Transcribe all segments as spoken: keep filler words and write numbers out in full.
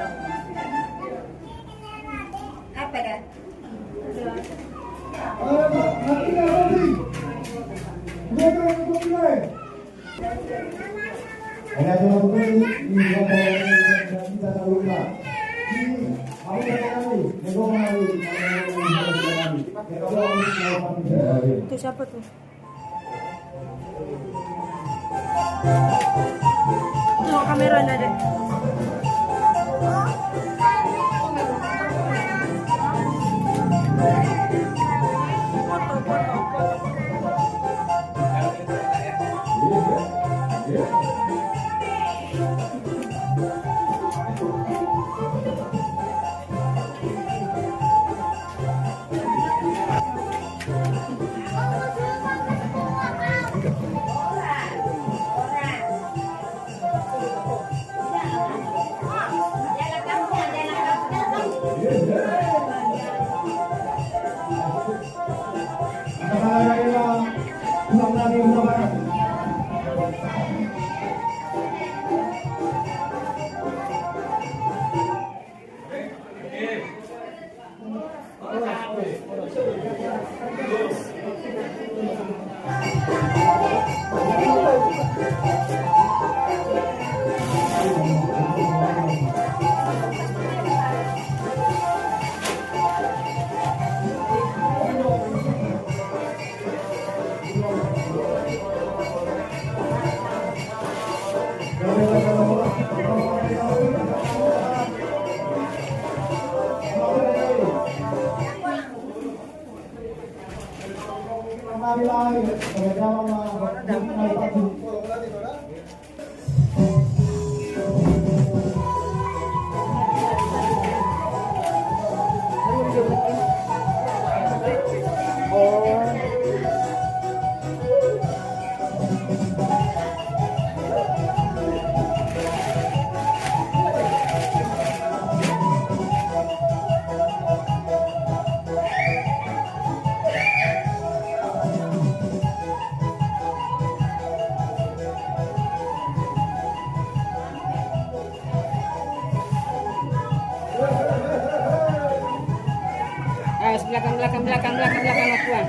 Apa dah? Itu siapa tuh? Tengok kameranya deh. Awas, belakang, belakang, belakang, belakang, belakang, Tuan.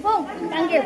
Pung, tangkil.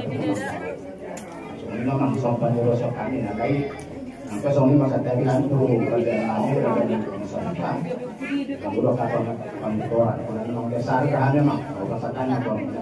Songon i ma, Amang, somba ni roha sian hami na, alai angka songon i ma, santabi hami tu raja nami, raja nami, songon i ma. Molo kata pambotoran, songon i ma, molo sari hami, Amang, molo sari hami, Amang.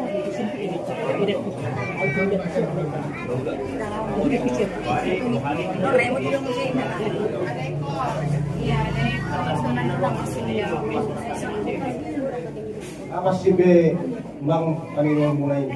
Apa sih be, Bang, kami mau mulai?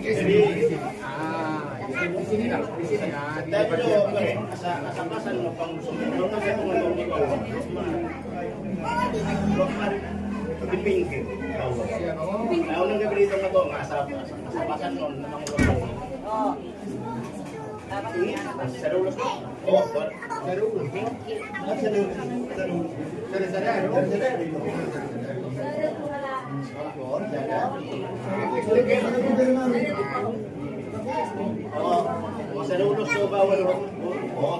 Jadi, ah, di sini lah, di sini. Nah, di sini. Di pinggir. Nah, orang dia beri tengah-tengah, asal, asal, asal pasang non, memang. Oh. Ini, asal dulu. Oh, asal dulu. Asal dulu. Asal dulu. Oh, asal dulu, coba, waduh. Oh.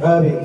Baik.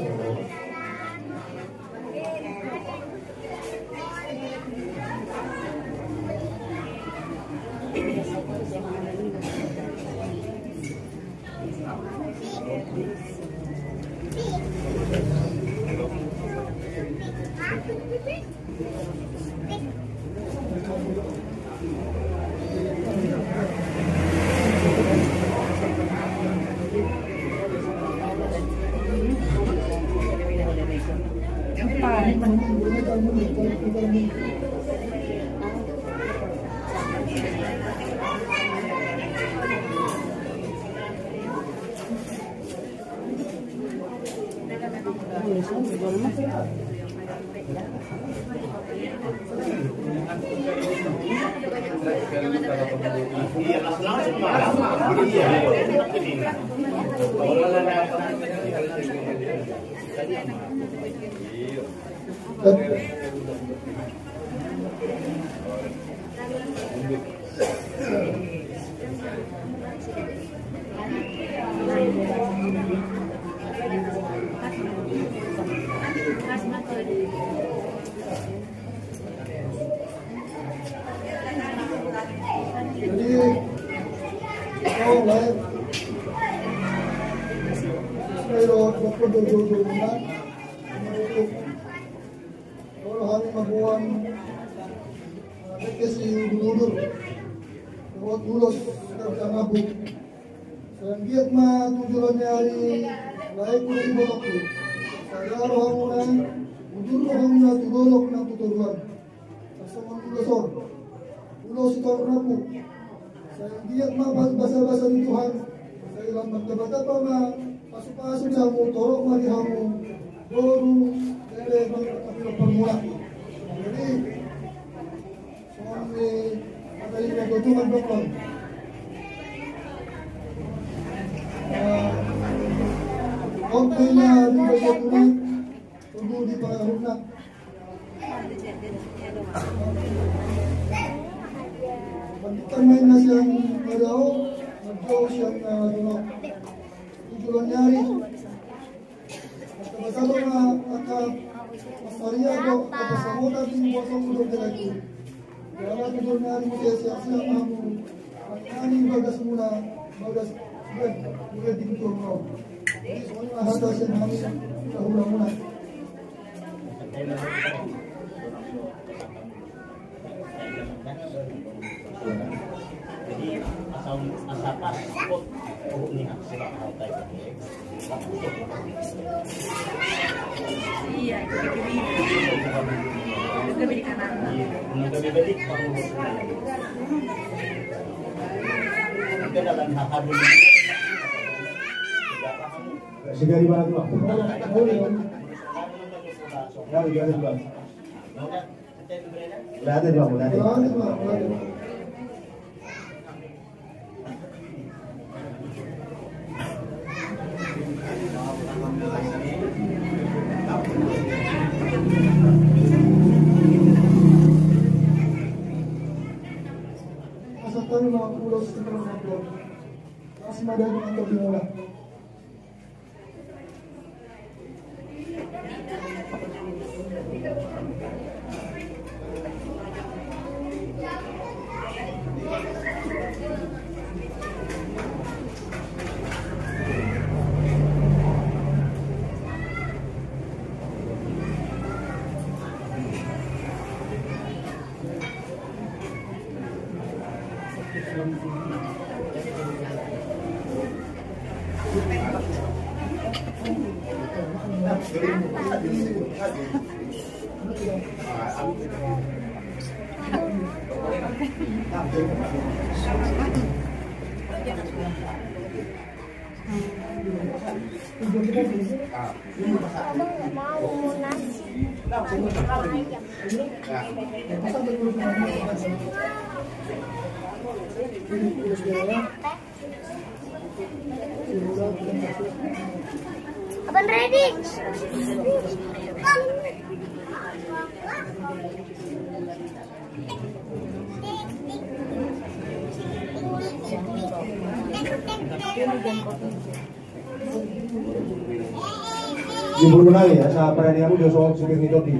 Jadi, oh, lae. Saya doa, doa, doa, doa, doa. Olo hami mamboan, eh, dengke siudurudur. Dohot ulos tartamabuk. Sai anggiat ma tu joloan ni ari, laengku dohot ibotongku, sai ro hamuna, udur ro hamuna tu dolok nang tu toruan. Tarsongon ulos on. Ulos sitorop rambu. Sai anggiat ma ba-, basabasa ni Tuhan. Sai lam martambatamba ma pasupasu di hamu, torop ma di hamu boru, bere, bangso, parmula. Jadi, songon i, angka i ma tutu mandok on. Eh, on pe na di basa tuli. Tugu di pangarahutna. Panditan ma inna sian na dao, na dao sian na dao. Tu joloan ni ari. Angka basabasa ma angka mansarian do, angka pasamotan di boso udo jalaku. Jala tu joloan ni ari muse siap-siap hamu. Angka ni bagas muna, bagas Jadi, asal, asal pas, kok, kok ini hak sebab hal tadi. Iya, itu lebih, itu lebih kanan. Iya, lebih baik. Kita dalam hak Segari banget, Bang. Ya, ya, ya, Bang. Udah ada, Bang, udah ada. Asa tahu, Bang, ulos sekarang, Bang. Mas Madani atau Bimola? Abang ready? Di bulu nai ya, sa parani aku dia soal supir ni Dodi.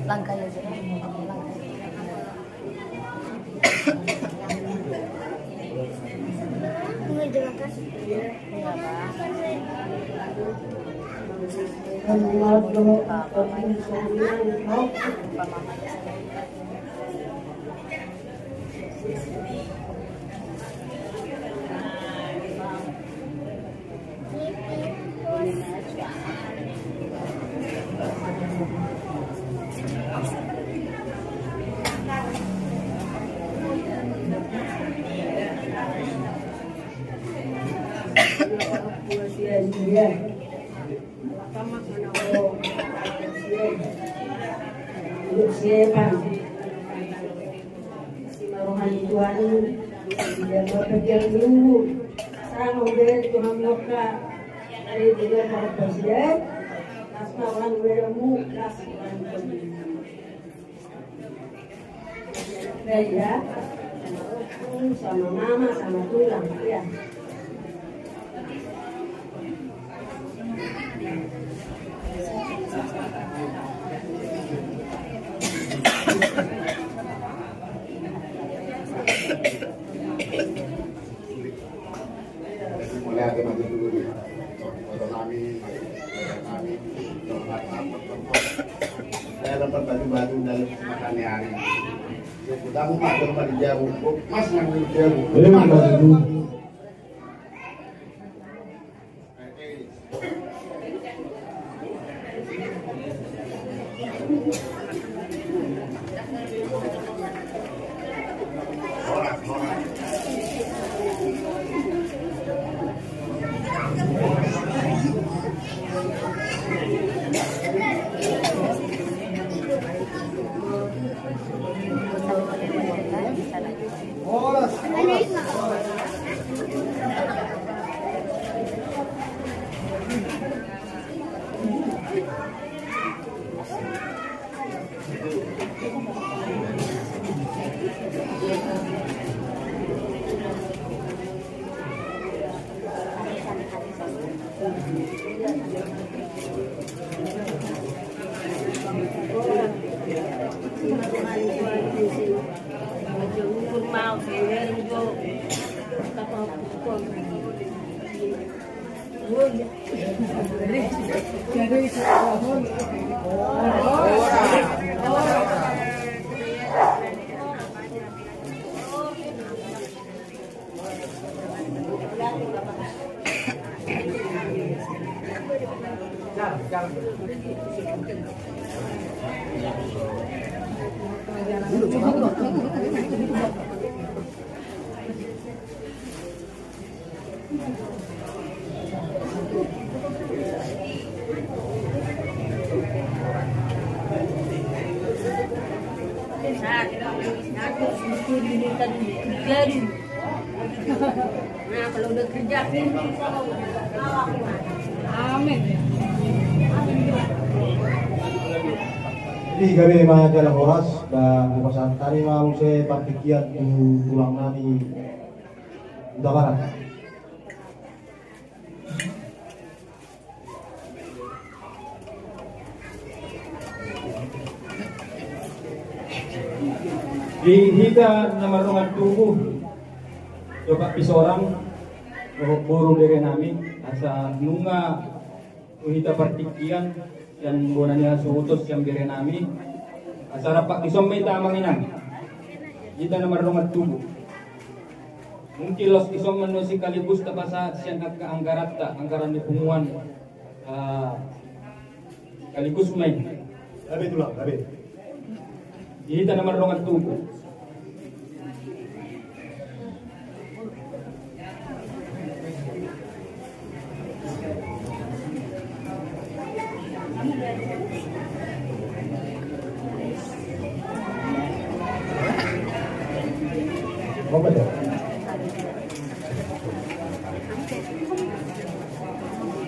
Langkai aja. Simaroha ni Tuhan, dia berpegang dulu. Sama udah itu hamloka. Dari dia berpegang, tas kawan beremu, tas kawan. Baik ya. Sama mama, sama tulang, ya. Hane ari. Sebut aku mah tempat di jabu. Mas nang di jabu. Eh, mas itu. Jadi gabe ma jala horas, ba hupasahat hami ma muse partingkian tu tulang nami Hutabarat. Di hita na mardongan tubu dohot pisoran, dohot boru bere nami, asa nunga tu hita partingkian, sian bona ni hasuhuton sian bere nami, asa rap dison ma hita amang inang, hita na mardongan tubu. Mungkin laos dison ma na sekaligus tapasahat sian angka anggaranta, anggaran ni punguan, ah, sekaligus ma i. Gabe tulang, gabe. Di hita na mardongan tubu.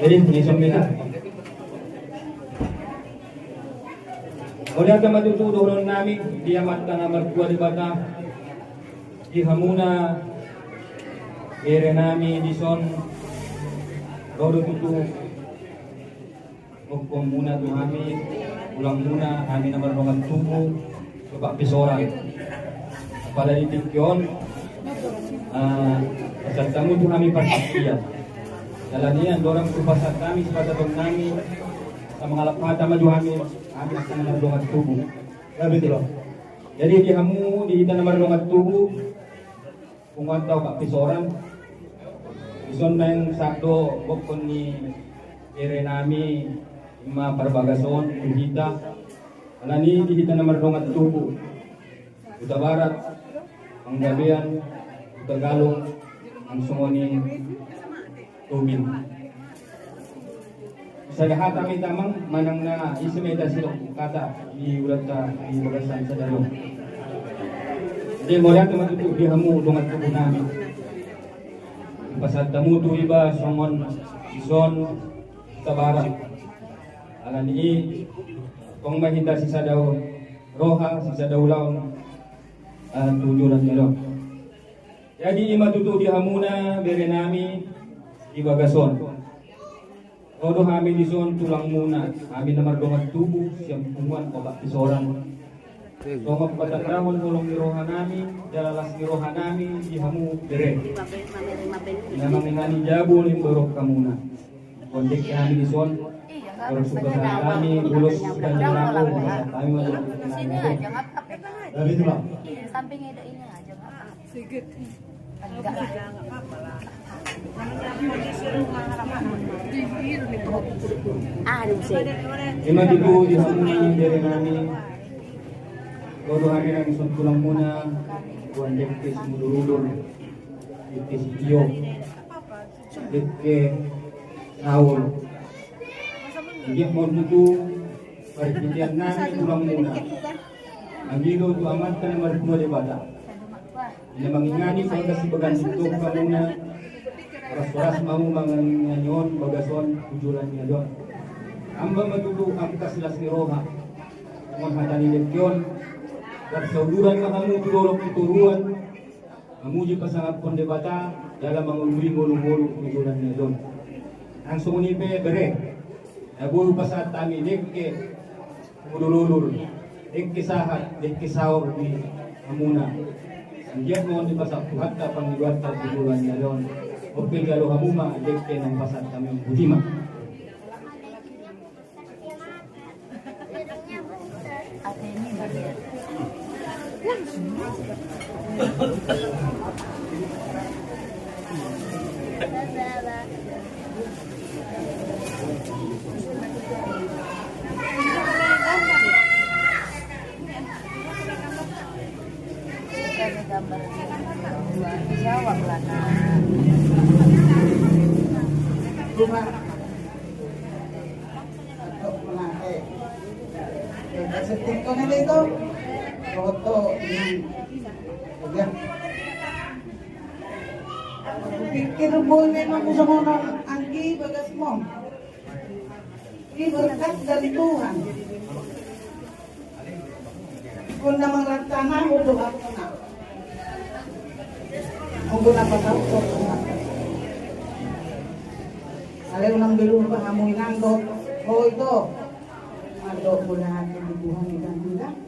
Jadi, ini sambil. Mauliate ma tutu dohonon nami di Amanta na martua Debata, di hamuna bere nami dison, ro do tutu gokhonmuna tu hami, tulangmuna, hami na mardongan tubu, dohot pisoran. Apala di tingki on, ah, pasahat hamu tu hami partingkian. Jala ni andorang hupasahat hami sipasahaton nami, asa mangalap hata ma jo hami, hami angka na mardongan tubu. Gabe tulang. Jadi di hamu, di hita na mardongan tubu, punguanta dohot pisoran. Dison naeng sahat do gokhon ni bere nami, ima parbagason tu hita. Alani di hita na mardongan tubu, Hutabarat, Panggabean, Hutagalung, nang songon i Tobing. Sada hata ma hita amang, manang na ise ma hita sidok hata di ulaonta di bagasan sadari on. Jadi mauliate ma tutu di hamu dongan tubu nami. Pasahat hamu tu iba songon dison Hutabarat. Alani i tong ma hita sisada roha, sisada ulaon, ah, tu joloan ni ari on. Jadi ima tutu di hamuna bere nami di bagason. Ro do hami dison tulangmuna, hami na mardongan tubu sian punguan Otak Pisoran. Songon patandahon holong ni roha nami jala las ni roha nami di hamu bere, na mangingani jabu ni borok hamuna. Kondek hami dison, Terus pasahat hami, ulos dan lagu, pasahat hami, ulos dan lagu. Sini aja, nggak apa-apa. Tapi itu, Bang. Iya, samping ada ini aja, nggak apa-apa. Ima tutu di hamuna bere nami, dohot hami nang songon tulangmuna, boan dengke sumudurudul, dengke sitio, dengke saur. Anggiat ma on tutu parhitean nami tulangmuna mangido tu Amanta na martua Debata, na mangingani songon na sibagas i tu hamuna. Horas-horas ma hamu mangingani on bagasan tu joloan ni ari on. Tamba ma tutu angka silas ni roha. Songon hata ni dengke on, gabe sauduran ma hamu tu dolok tu toruan, mamuji pasangaphon Debata jala mangoloi ngolu-ngolu tu joloan ni ari on. Nang songon i pe bere, na boi hupasahat hami dengke sumudurudul, dengke sahat, dengke saur di hamuna. Anggiat ma on dipasahat Tuhanta pangidoanta tu joloan ni ari on. On pe jalo hamu ma dengke naung pasahat hami on, botima. Jawab lah, Nak. Setting kau nanti itu. Foto. Ya. Pikir boy memang songon on, Anggi, bagasmu. Ini berkat dari Tuhan. Kau na mangaranto anak, udah aku nak. Udah apa tahu kau nak. Ale unang belupa hamu inang do. Oh, itu. Ado bola hati di Tuhan, inang, inang.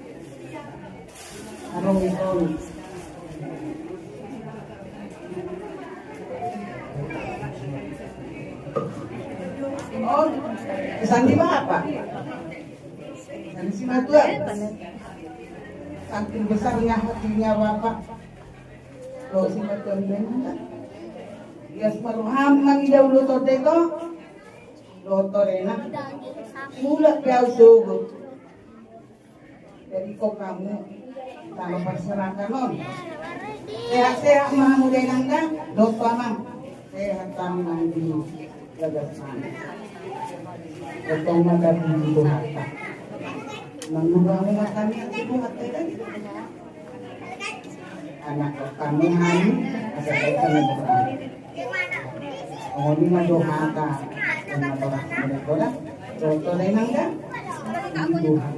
Ado itu. Oh, pesan di Bapak. Pesan di simatua. Saking besarnya hatinya Bapak. Lo simatua, inang. Ia semalu hamang ida ulo tode to. Dohot tu dengke. Mulak pe au sogot. Jadi kok kamu kalau perserahkan on. Sehat-sehat ma hamu dengke da. Dohot tu amang. Sehat kami nanti. Jaga semangat. Betul mata di Tuhan. Nang dua mata ni aku Tuhan tadi. Anak kami hari ada kaitan dengan Tuhan. Oh, ini mah doa ta. Ini mah doa. Ini mah doa. Doa, doa, doa, doa. Tuhan.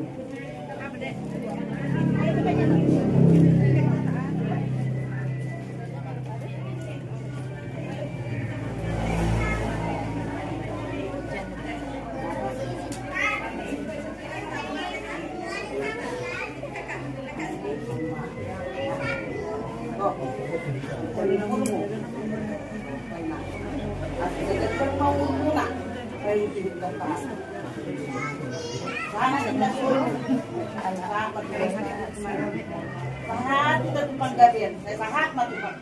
Sahat, kita tu panggarian. Saya sahat, mati, Pak.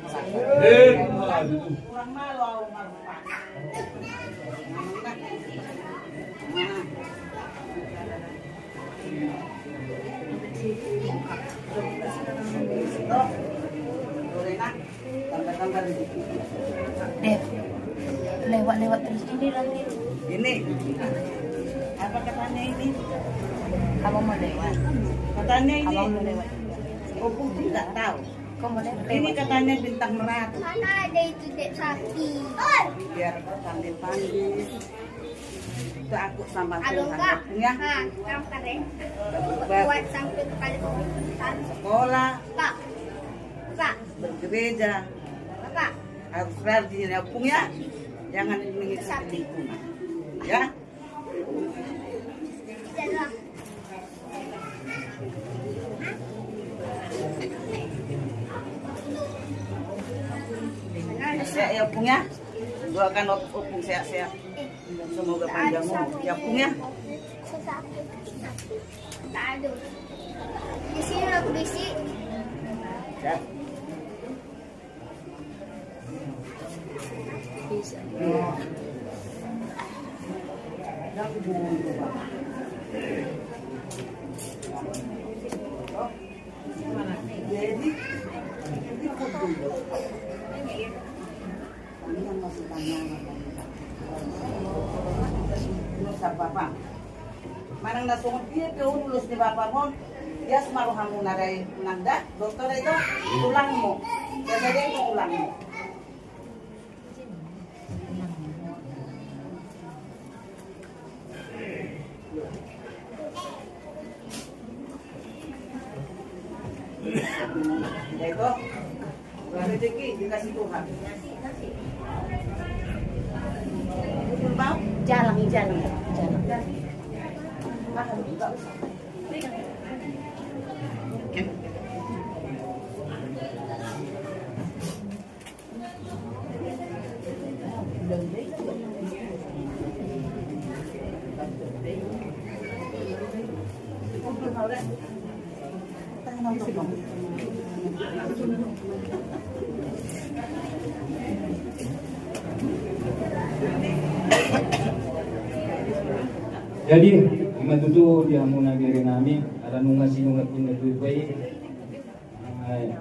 Kurang malu, au, malu, Pak. Dep, lewat-lewat terus ini nanti. Ini apa katanya ini? Abang mau lewat. Katanya ini. Abang mau lewat. Oh, Putri nggak tahu. Kau mau lewat. Ini katanya bintang merah. Mana ada itu, Dep, sakit. Biar panggil-panggil. Itu aku sama Tuhan, ya. Nah, sekarang keren. Buat sampai kepada pemerintahan. Sekolah. Pak. Pak. Bergereja. Pak. Harus rajin ya, Pung, ya. Jangan mengikuti lingkungan. Ya. Tidak lah. Sehat ya, Pung, ya. Doakan Op-, Opung sehat-sehat. Semoga panjang umur ya, Pung, ya. Di sini aku bisi. Ya. Manang na songon dia pe on ulos ni bapam on, ias ma rohamuna, dai, manang da dokter, da, ito tulangmu. Biasa dia itu tulangmu. Rezeki dikasih Tuhan. Betul, Bang? Jalan, jalan, jalan. Makan juga. Jadi, ima tutu di hamuna bere nami, ala nunga sinungkun na tutu i. Eh,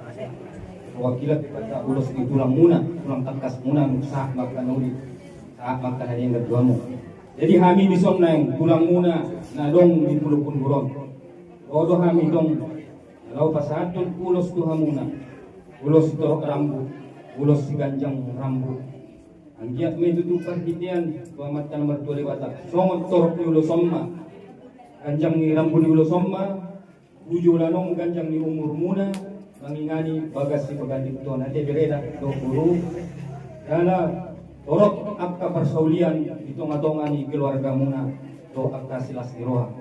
wakilan pe banta ulos ni tulangmuna, tulang tangkasmuna, sahat ma angka na uli, sahat ma angka na denggan tu hamu. Jadi hami dison naeng tulangmuna na adong di Pulo Punduron. Ro do hami tong laho pasahathon ulos tu hamuna, ulos torop rambu, ulos siganjang rambu. Anggiat ma i tutu parhitean tu Amanta na martua Debata, songon torop ni ulos on ma, ganjang ni rambu ni ulos on ma, tu joloan on ganjang ni umurmuna, mangingani bagas sipaganti tu Tuhan. Ate bere da dohot boru, jala torop angka parsaulian di tonga-tonga ni keluargamuna dohot angka silas ni roha.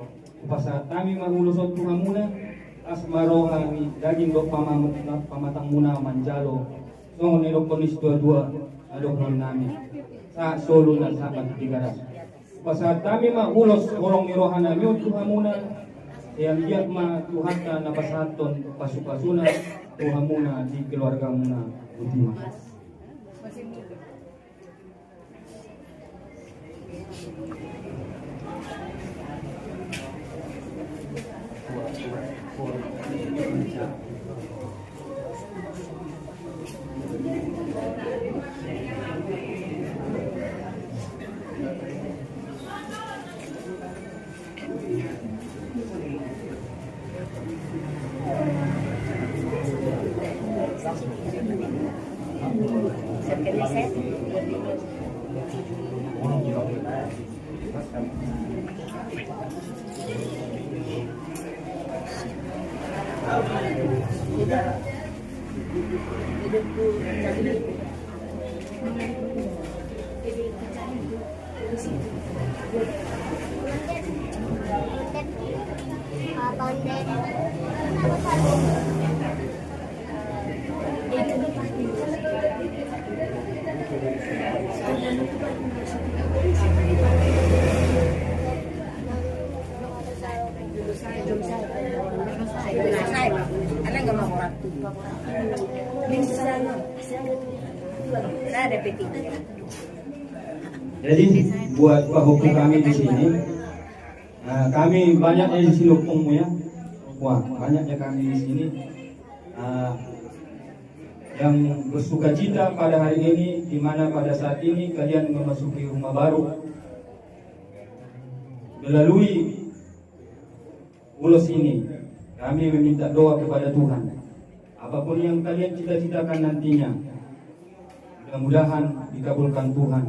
Hupasahat hami ma ulos on tu hamuna, las ma roha ni daging dohot pamamuk-, pamatangmuna manjalo, songon na nidokkon ni situatua, na dohonon nami: Sahat solu na sahat mati Tigaras. Hupasahat hami ma ulos holong ni roha nami on tu hamuna, sai anggiat ma Tuhanta na pasahathon pasu-pasuna tu hamuna di keluargamuna. Botima. Jadi buat pahompu kami di sini, eh, kami banyaknya di sini, ompungmu ya. Wah, banyaknya kami di sini. Eh, yang bersukacita pada hari ini, di mana pada saat ini kalian memasuki rumah baru. Melalui ulos ini, kami meminta doa kepada Tuhan. Apapun yang kalian cita-citakan nantinya, mudah-mudahan dikabulkan Tuhan.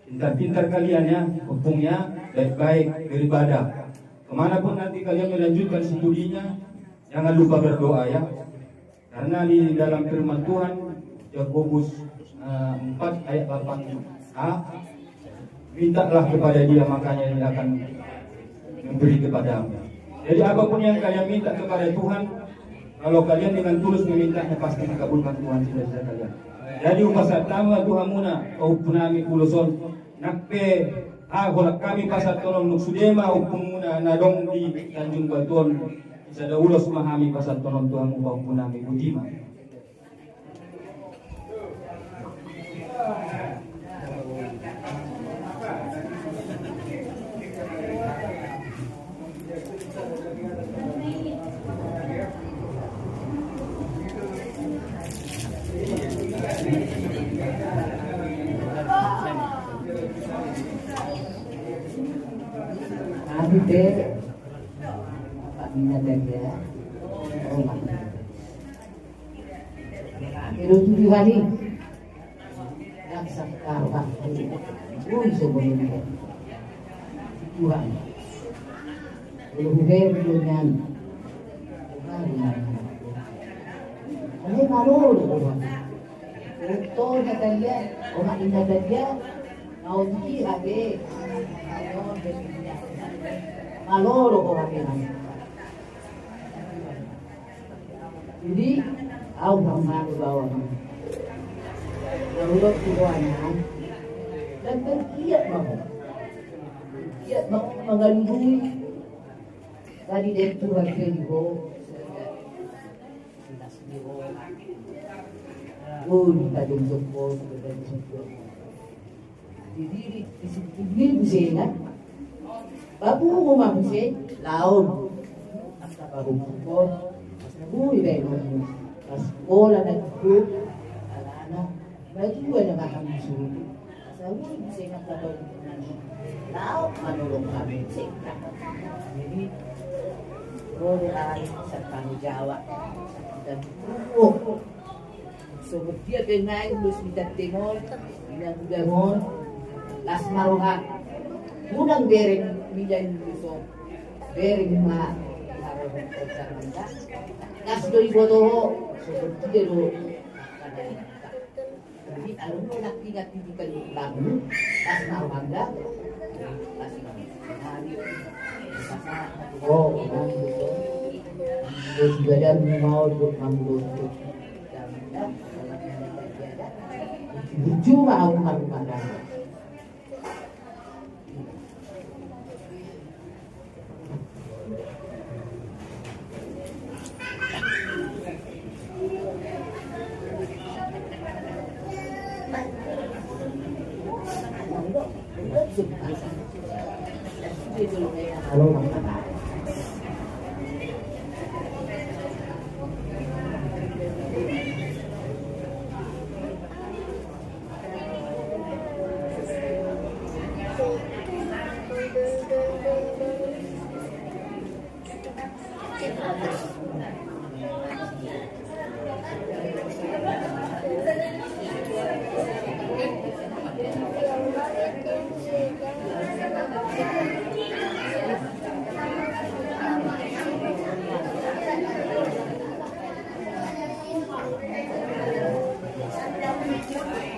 Pintar-pintar kalian ya, ompung ya, baik-baik beribadah. Kemanapun nanti kalian melanjutkan studinya, jangan lupa berdoa ya. Karena di dalam firman Tuhan, Yakobus, eh, empat ayat delapan a, "Mintalah kepada Dia, makanya Dia akan memberi kepadamu." Jadi, apapun yang kalian minta kepada Tuhan, kalau kalian dengan tulus memintanya, pasti dikabulkan Tuhan cita-cita kalian. Jadi, hupasahat hami ma tu hamuna, pahompu nami, ulos on. Nang pe, ah, holan hami pasahathon on, nunga sude ma ompungmuna na adong di Tanjung Batu on, sada ulos ma hami pasahathon on tu hamu pahompunami, botima. Adu de, Pak Minat aja. Oh, Pak Minat. Ero tu Tuhan i. Yang sangkar waktu. Ui, sebelumnya. Tuhan. Belum ber, belum nyan. Tuhan, Tuhan. Ale malolo, Tuhan. Oto Natalia, oma Natalia. Mau di hape. Malolo, Tuhan. Jadi, au mangalo bawa ma. Lalu tu ruangan. Dan berkiat ma ho. Berkiat ma ho mangalului. Tadi dia tu harga di ho. Jelas di ho. Oh, di tajam joko, di tajam joko. Di diri, di situ, di diri busena. Bapu ma muse, laon. Angka baru pukon. Bui bae mamu. Pas bola na tutu. Alana. Batu ada makan musuh. Pas bui busena angka baru pukon. Laon manolong kami. Jadi, boleh ai, serta Jawa. Dan pukon. Songon dia pe nai ulos ni tantemon, inangudamon, las ma roham. Unang bereng mida ni ulos on. Bereng ma di harohon kota manda. Las do iboto ho, songon dia do. Jadi aru do nang ingat di kayu lagu, las ma roham da. Las ma roham. Oh, inang ulos on. Ulos badan mau do, mau do. Burju ma au marumah tangga.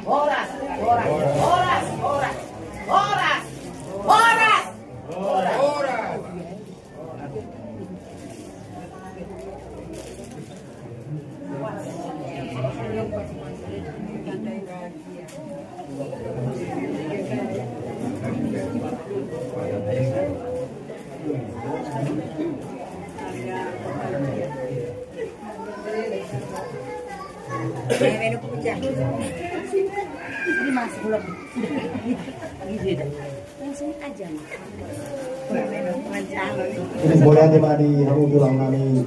Horas, horas, horas, horas, horas, horas. Ini masuk belum? Ini dah. Langsung aja nih. Ini boleh aja, Pak, di hamu tulang nami.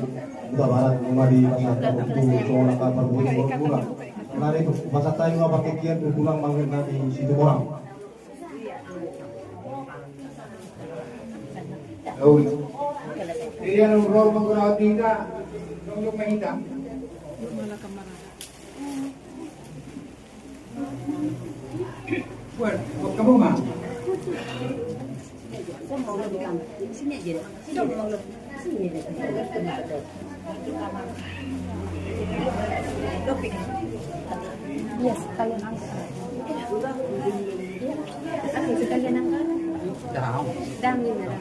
Buta barang, rumah di pasar, itu, soalnya kapan boleh, boleh pulang. Nah, itu, pasar tayo, apa kekian, tulang, manggil nami, situ orang. Jadi, yang roh mengkurau tiga, dong, dong, mahita. Buat, buat kamu, Ma. Sini aja. Sini aja. Sini aja. Iya, sekalian angkat. Iya. Oke, sekalian angkat. Dang. Dang, ini, dang.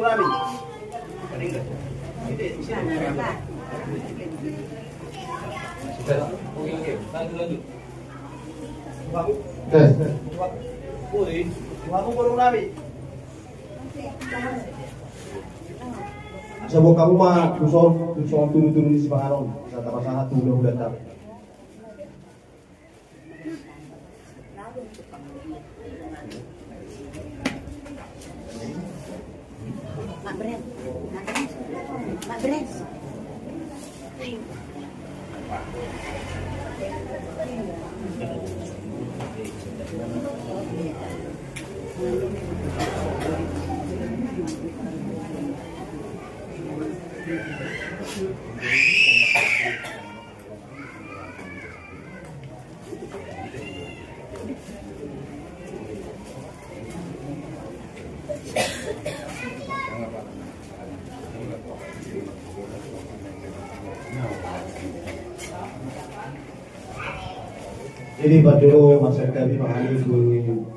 boru nami. Tes. Boru nami. Asa boan hamu ma tuson, tuson turu-turu ni sipanganon. Asa tapasahat tu hulahulanta. Mak Bren. Mak Bren. Mak Bren. Jadi, parjolo mansai hami mangalehon tu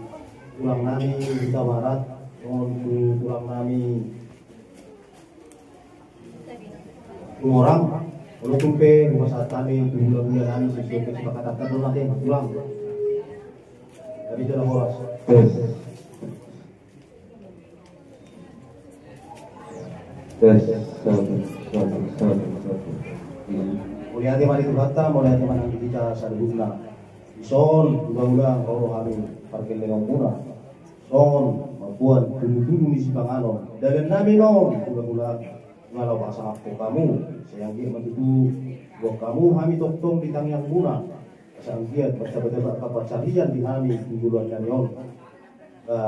tulang nami Hutabarat, dohot tu tulang nami Hurang, molo tung pe hupasahat hami tu hulahula nami sesuai kesepakatan, tanda na, tulang. Jadi, tanda horas. Tes. Tes, satu, satu, satu, satu. Iya. Mauliate ma di Tuhanta, mauliate ma nang di hita saluhutna. Dison, hulahula, ro do hami pargellengonmuna. Songon mamboan tudutudu ni sipanganon. Dalan nami on, hulahula, na laho pasahathon hamu. Sai anggiat ma tutu boan hamu hami tongtong di tangiangmuna. Asa anggiat martabataba pansarian di hami di joloan nami on. Ba,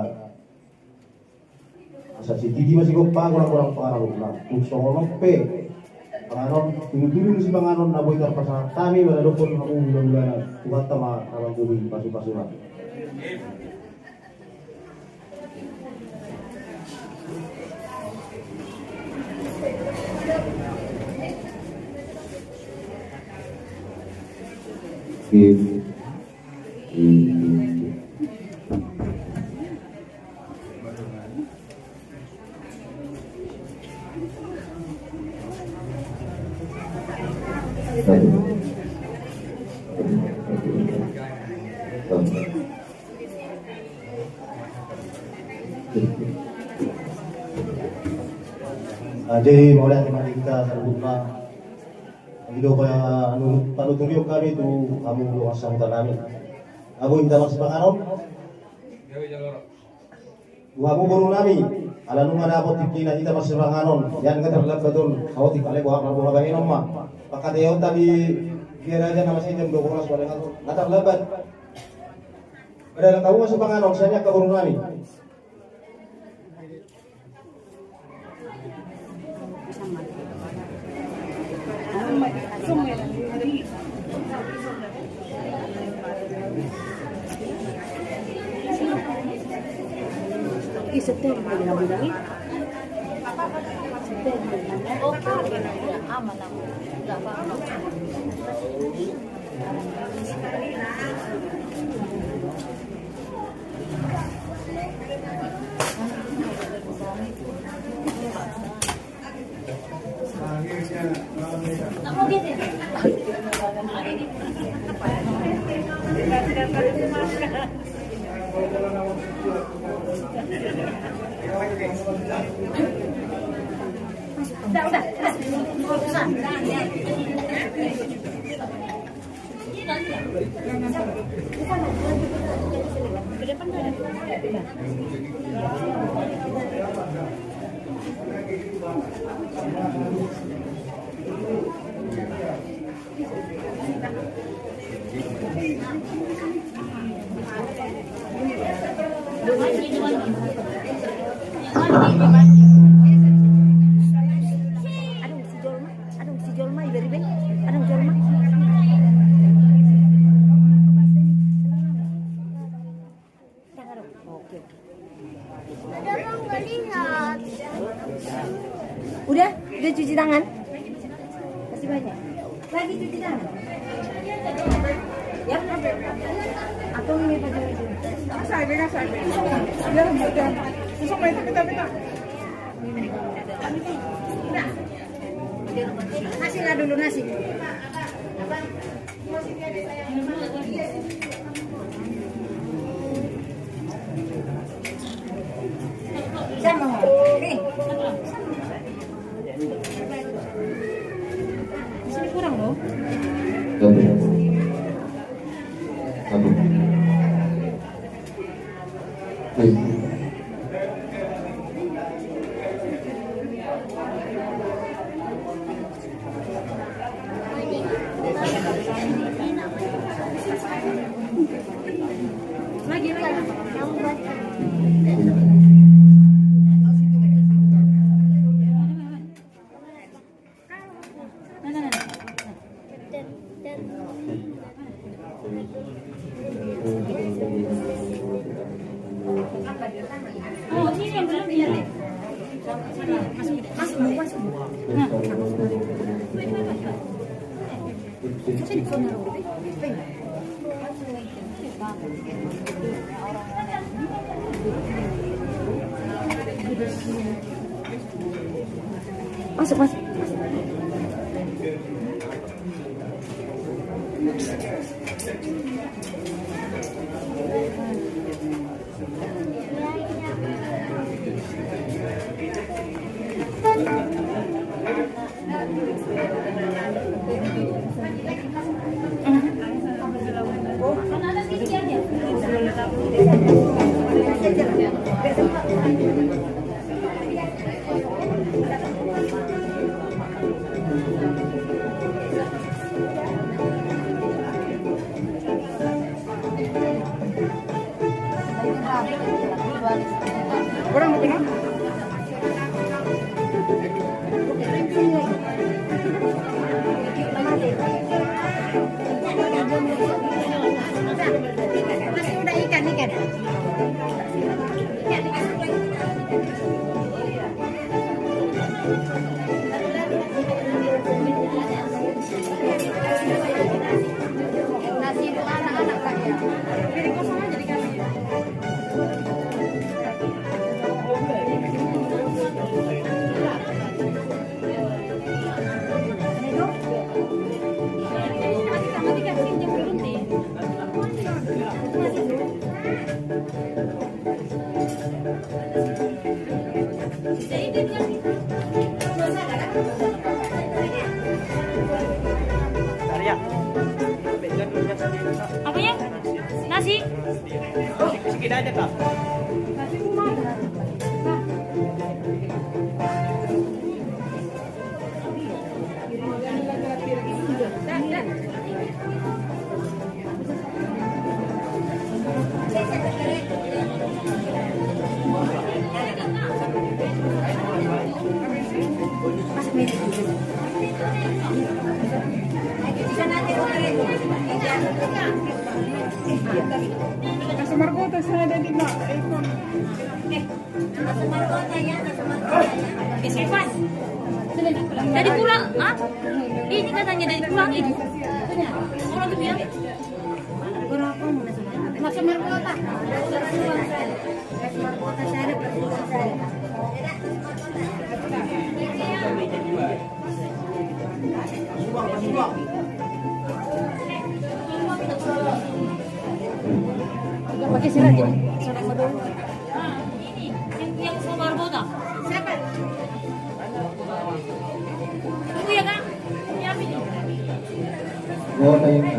asa sititi ma sigompa, golang-golang pangarahutna. Tung songon on pe, panganon, tudutudu ni sipanganon na boi tarpasahat hami manadokhon hamu hulahulana. Tuhanta ma na manggohi pasupasuna. Jadi, mauliate ma di hita saluhutna. Jadi, do, anu, panuturion hami tu hamu dongan sahuta nami. Ago hita marsipanganon. Tu hamu boru nami, ala nunga dapot tingkina hita marsipanganon, jala nga tarlambat on, saotik ale boha, boha bahenon ma. Pangkataion tadi, biar aja nama saya jam dua belas paling aku, nga tarlambat. Padalan hamu marsipanganon, sian ni angka boru nami. Adong si jolma, adong si jolma, iberi be, adong jolma. Oke, oke. Udah, udah cuci tangan? Kasih banyak. Lagi cuci tangan. Ya? Atau ini pakai baju? Saya, saya. Udah, udah. Susuk itu kita, kita. Nasi lah dulu, nasi. Sama. Nih. Di sini kurang, loh. Satu. Satu. Lagi, lagi. Oh, ini yang belum, iya. Masuk, masuk, masuk. Nah. Masuk, masuk. Kurang apa, no? Masih udah ikan, ikan. Apanya? Nasi? Sedikit aja, Kak. Nasi margota sada di ma. Dari pulang, ah? Ini katanya dari pulang ini. Orang tuh dia. Nasi margota. Nasi margota sada, nasi margota sada. Pakai sila aja. Sudah mau dulu. Ini, yang, yang sama Arbota. Siapa? Tunggu ya, Kang. Siapin. Gua tanya.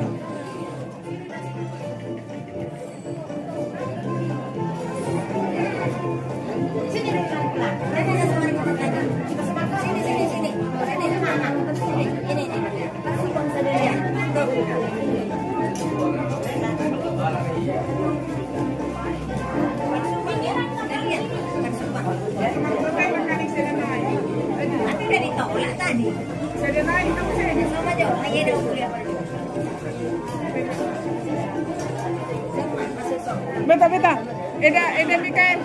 Sini, sini, sini. Sini, sini. Ini, ini. Beta, beta. Eda, eda, Mikael.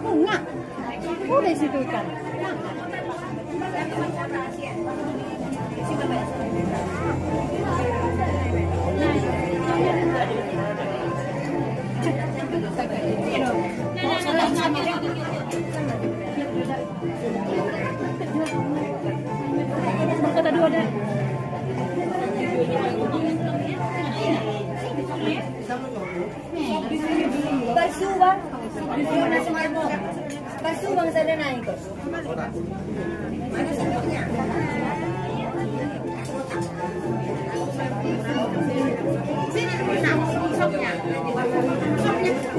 Enggak. Udah situ ikan. Kata dua dah. Palsu, Bang. Palsu, nasi marbot. Palsu, Bang, sada nai. Mana sendoknya? Sini, sopnya. Sopnya.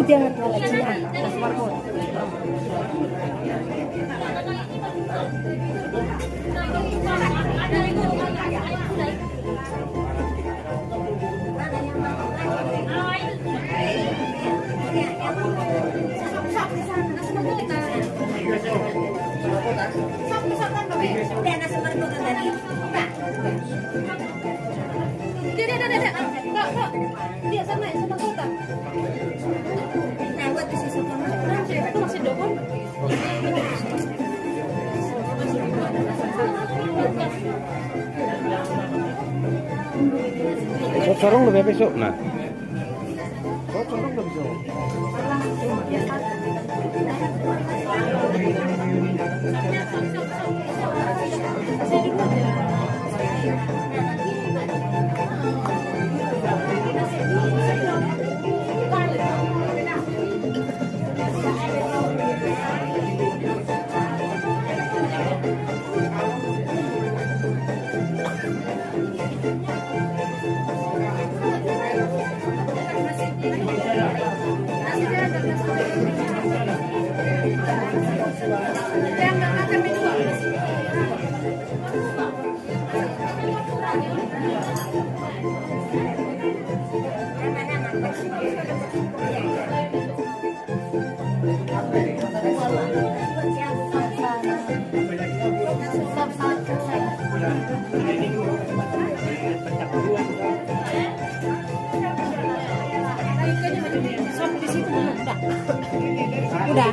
Udah ngerti lagi, ah, nasi marbot. Dia sama, sama kota. Nah, buat di sisi kanan. Nah, itu masih dokon. Besok sarung lebih besok, nah. Sop di situ, udah. Udah.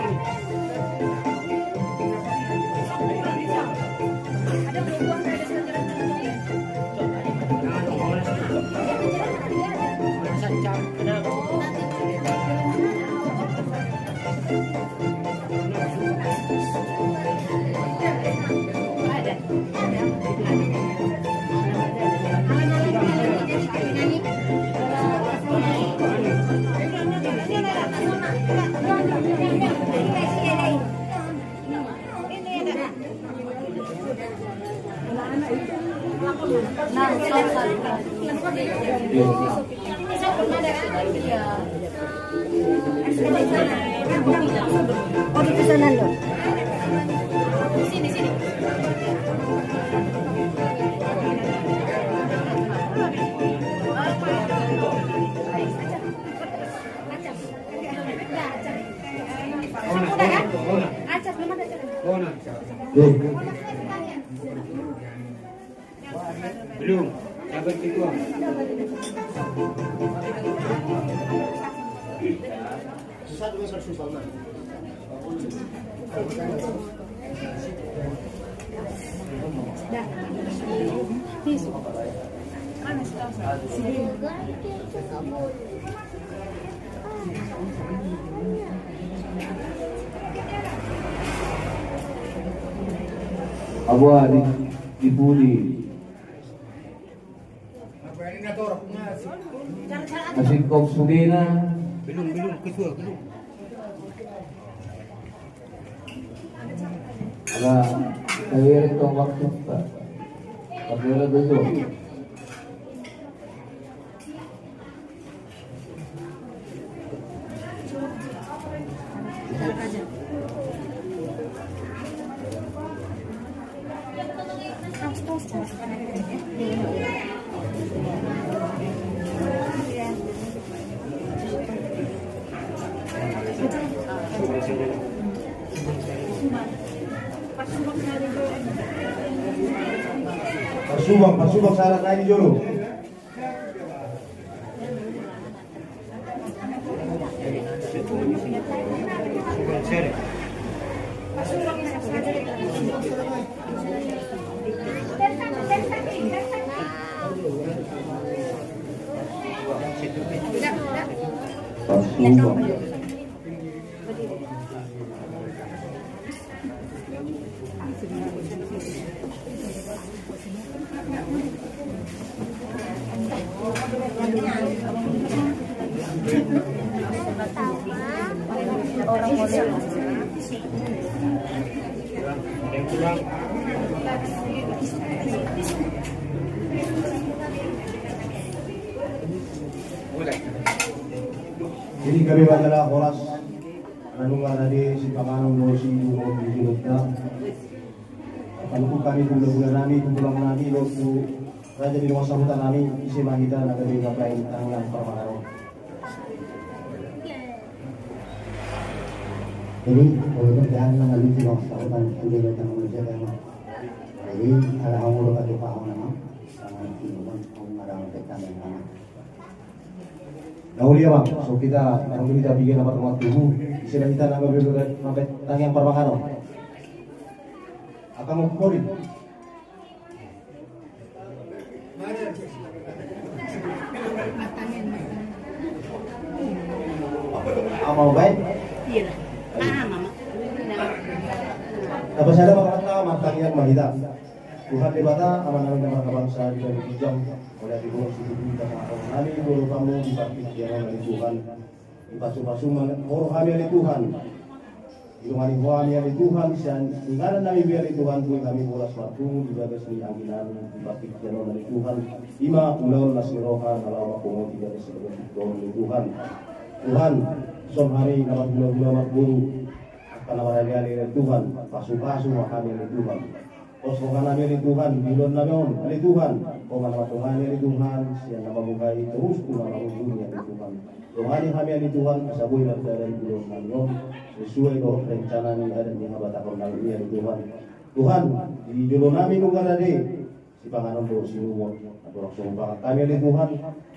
Belum. Dapat ketua. Abu ari di pudi. Masih kau sudena. Belum, belum, ketua, belum. Ala, kita beri tong waktu, Pak. Tapi ala dulu. Parsubang, parsubang sahalak nai di jolo. Jadi gabe ma jala horas. Nunga rade sipanganon dohot siuduton di jolonta. Paluhon hami tu hulahula nami, tu tulang nami, dohot tu raja ni dongan sahuta nami, ise ma hita na gabe mambahen tangiang parmanganon. Jadi, molo tung jahat na ngaluti dongan sahuta nami, tu dia tangan manusia, kan? Jadi, ala hamu do katupa hamu nama. Na uli, amang, so hita, na uli hita bege na marhormat tubu, ise ma hita na mambahen tangiang parmanganon. Angka mongkori. Amang, baik. Iya lah. Ah, mama. Tapasada ma hita, martangiang ma hita. Tuhan Debata, Amanami na marhabangsa di banua ginjang, mauliate ma di hita, di tongah-tongah nami, di bagasan Ho, di partingkian on, ale Tuhan. Dipasupasu ma Ho rohami, ale Tuhan. Didongani Ho hami, ale Tuhan, sian inganan nami be, ale Tuhan, boi hami horas marpungu di bagas ni anggiNami di partingkian on, ale Tuhan. I ma ulaon las ni roha na laho mangkohoti di bagas ni partingkian on, ale Tuhan. Tuhan, dison hami na marhulahula marboru, angka na maraleale, ale Tuhan, pasupasu ma hami, ale Tuhan. Pos rohanami, ale Tuhan, di ulaonnami on, ale Tuhan, Ho ma na mandongani, ale Tuhan, sian na mamungkai torus tu na mangujungi, ale Tuhan. Dongani hami, ale Tuhan, asa boi mardalan ulaonnami on sesuai dohot rencana ni adat ni habatahonnami i, ale Tuhan. Tuhan, di jolonami nunga rade sipanganon dohot sinuan, andorang so hupangan hami, ale Tuhan,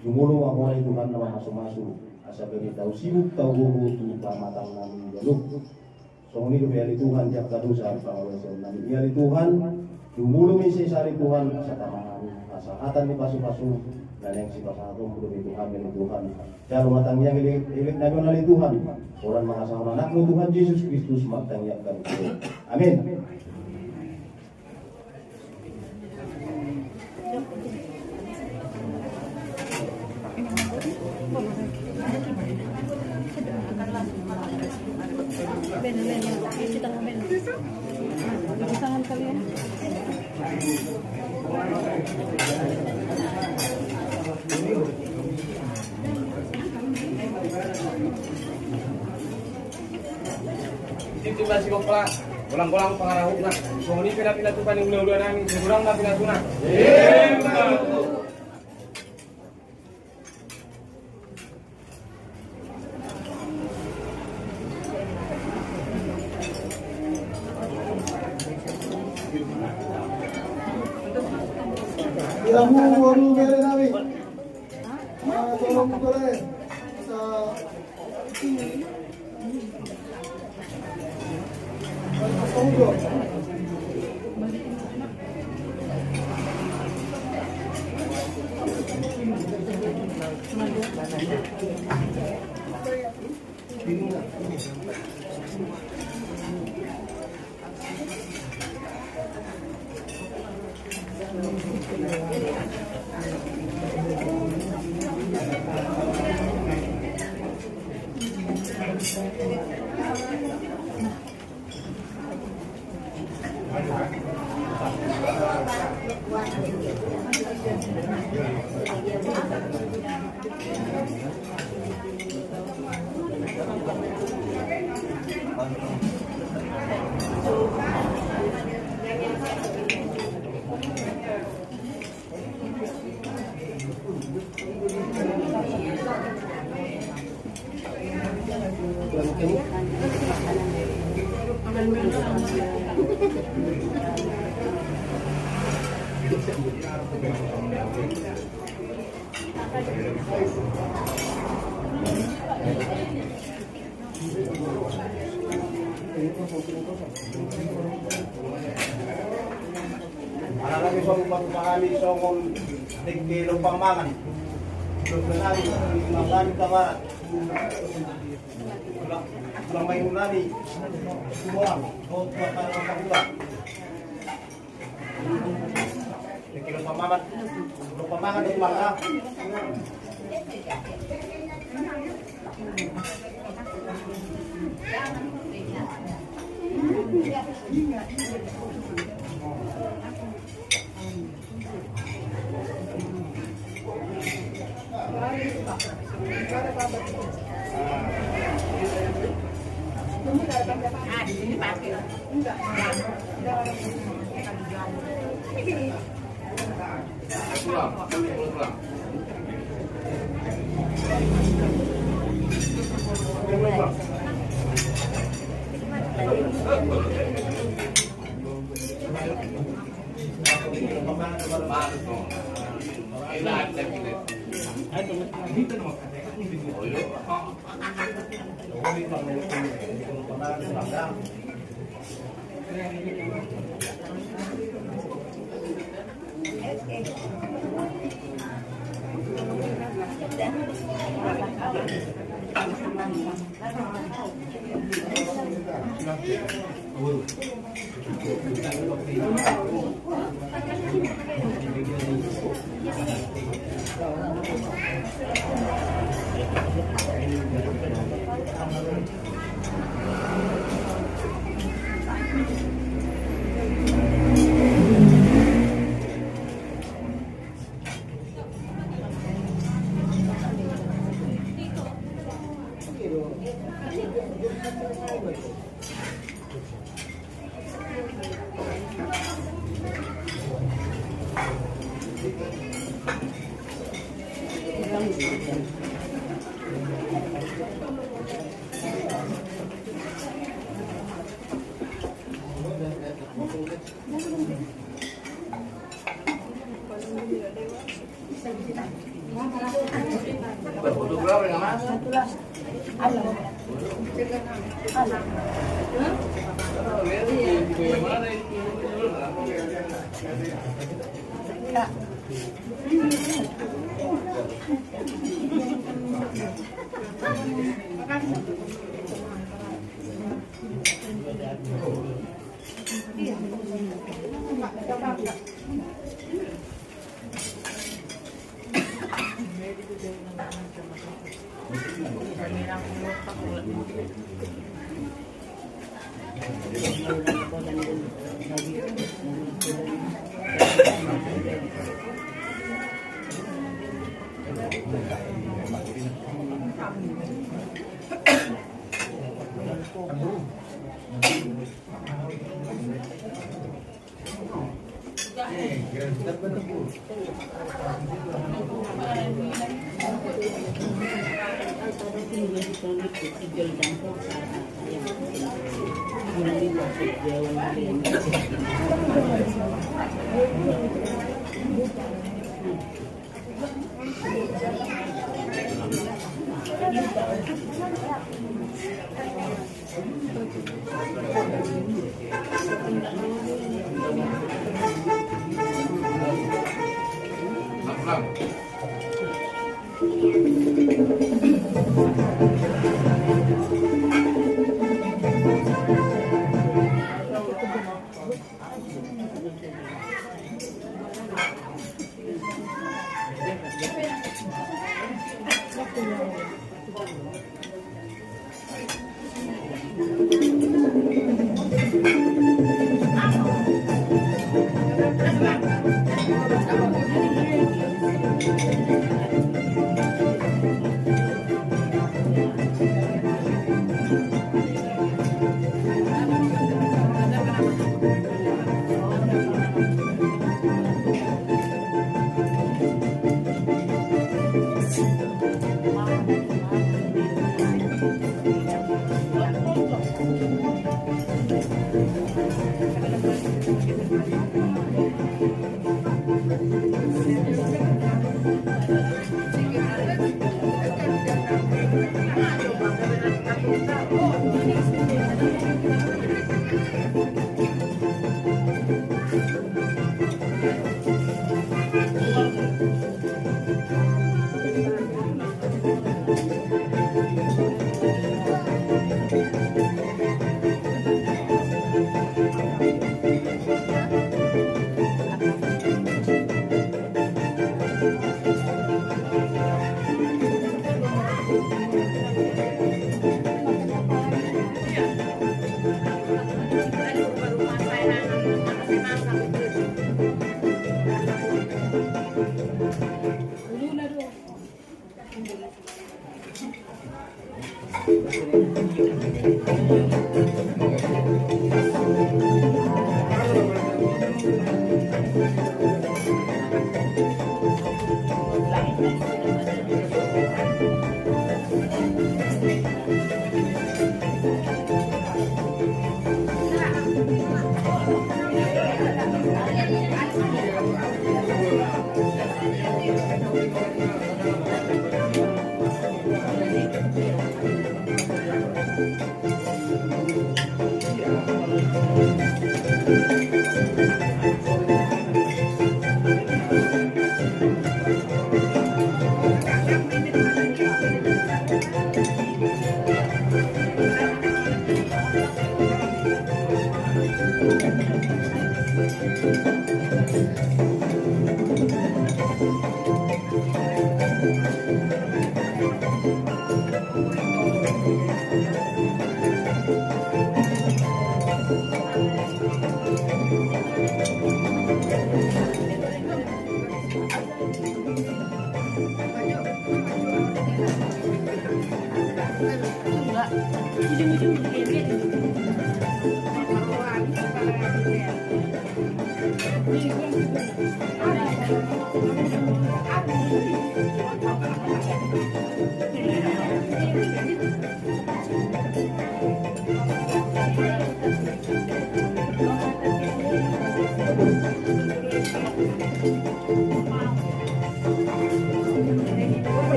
jumolo ma Ho, ale Tuhan, na mamasumasu, asa gabe tau sibuk tau gogo tu pamatangnami ganup. Songon i dope, ale Tuhan, di angka dosa pangalaosion nami i, ale Tuhan, jumolo ma i sesa, ale Tuhan, asa tama hami hasahatan ni pasupasu na naeng sipasahatonmu dope tu hami, ale Tuhan. Jalo ma tangiang elek, eleknami on, ale Tuhan, holan mangasahon AnakMu Tuhan Jesus Kristus martangiang hami. Amin. Tingting ma sigompa, golang-golang pangarahutna. Songon i pe na pinatupa ni hulahula nami, sai godang ma pinasuna. Ala nami so mupatupa hami songon dengke lompan mangan. Lompan nami, lompan nami tamarat. Tulang, tulang mainun nami. Tulang, tulang, tulang, tulang. Dengke lompan mangan. Lompan mangan di mana?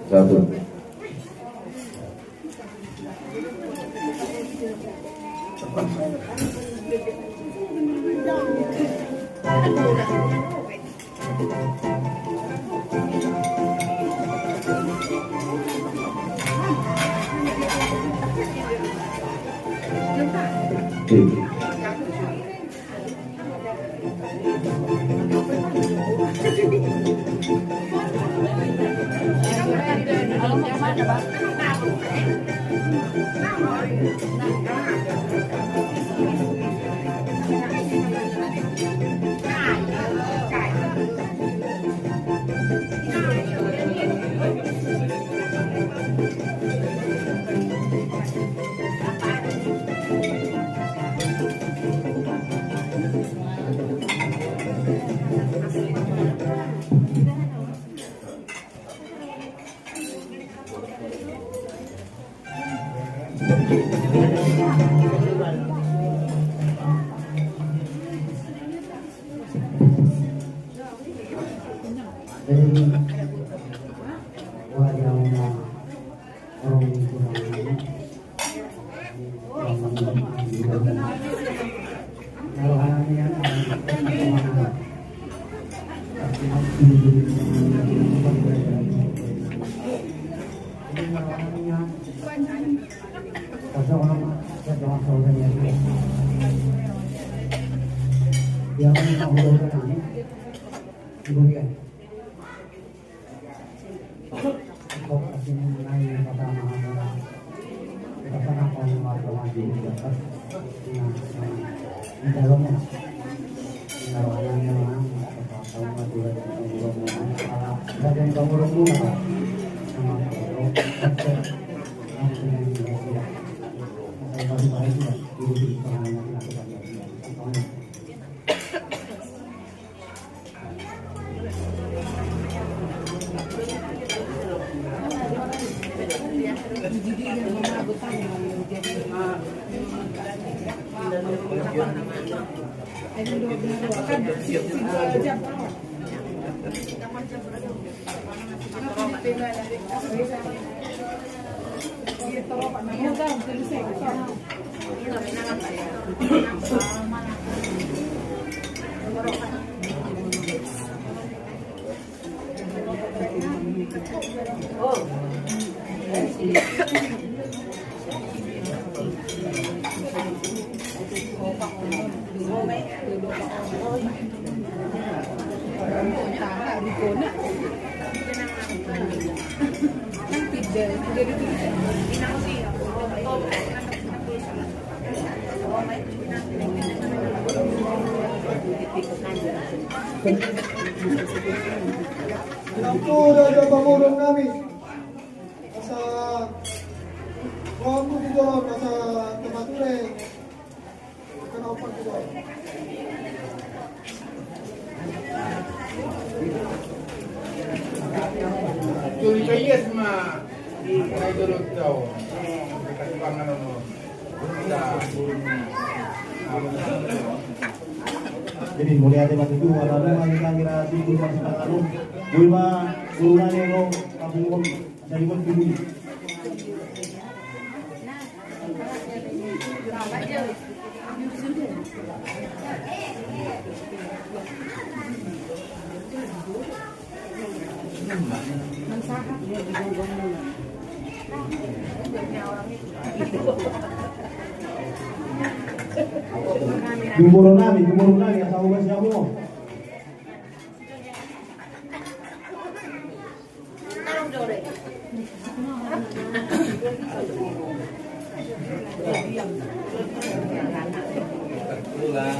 Satu. Nampuna do pamurung nami. Asa rohangku di dalam asa tempat ure. Kena opat di dalam. Curiga, iya, sama. Kena itu lo tahu. Kasih pangan, lo. Jadi, mauliate ma tutu, ala nunga hita ngira di guru masih pangalu. Boi ma guru nai ro kampung on. Jadi, ma tutu. Gumurung nami, gumurung nami, asa ulas ya mo. Tulang.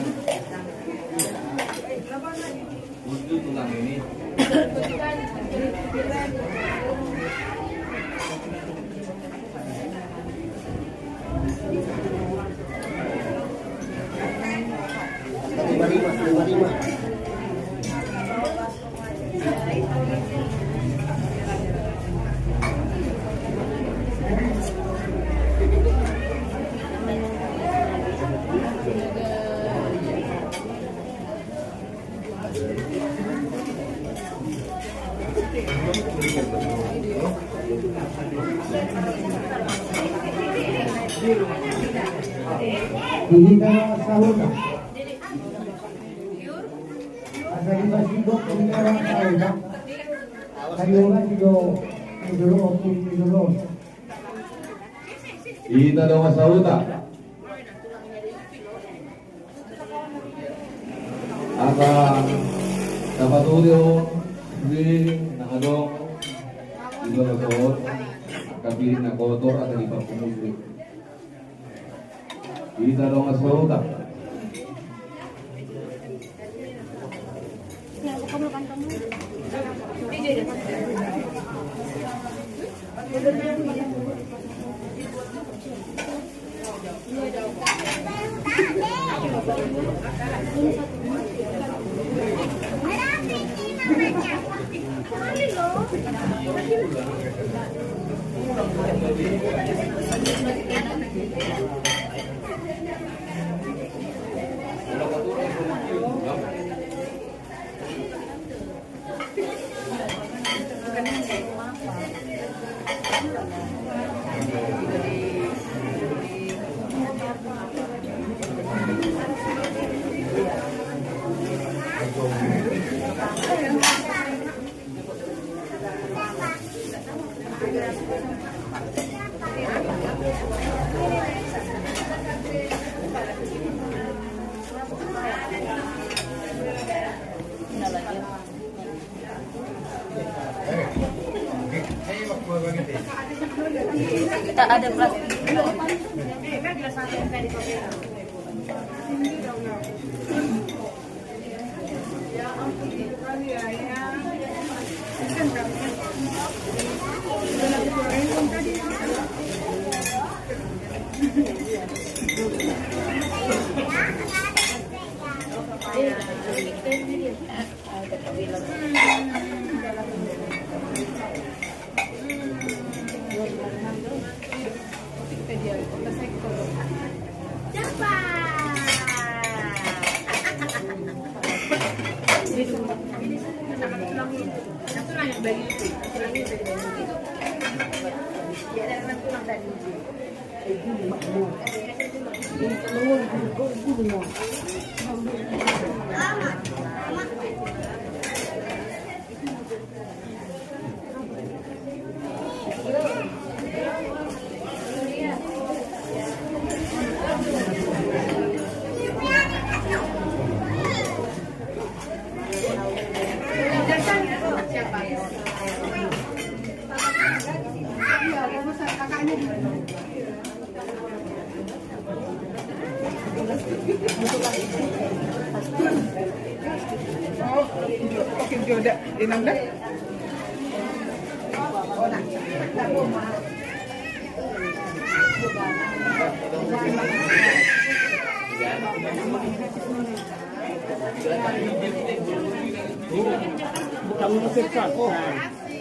Untuk tulang ini. Tinggi karo sahuta. Asa di pasidok tinggi karo sahuta. Kari ora sido idolo, idolo. Ita dongan sahuta. Asa dapat uri on, ri na adong, di bagasan on, angka piring na kotor, asa dipapungu. Ita dongan sahuta. Tak ada plastik.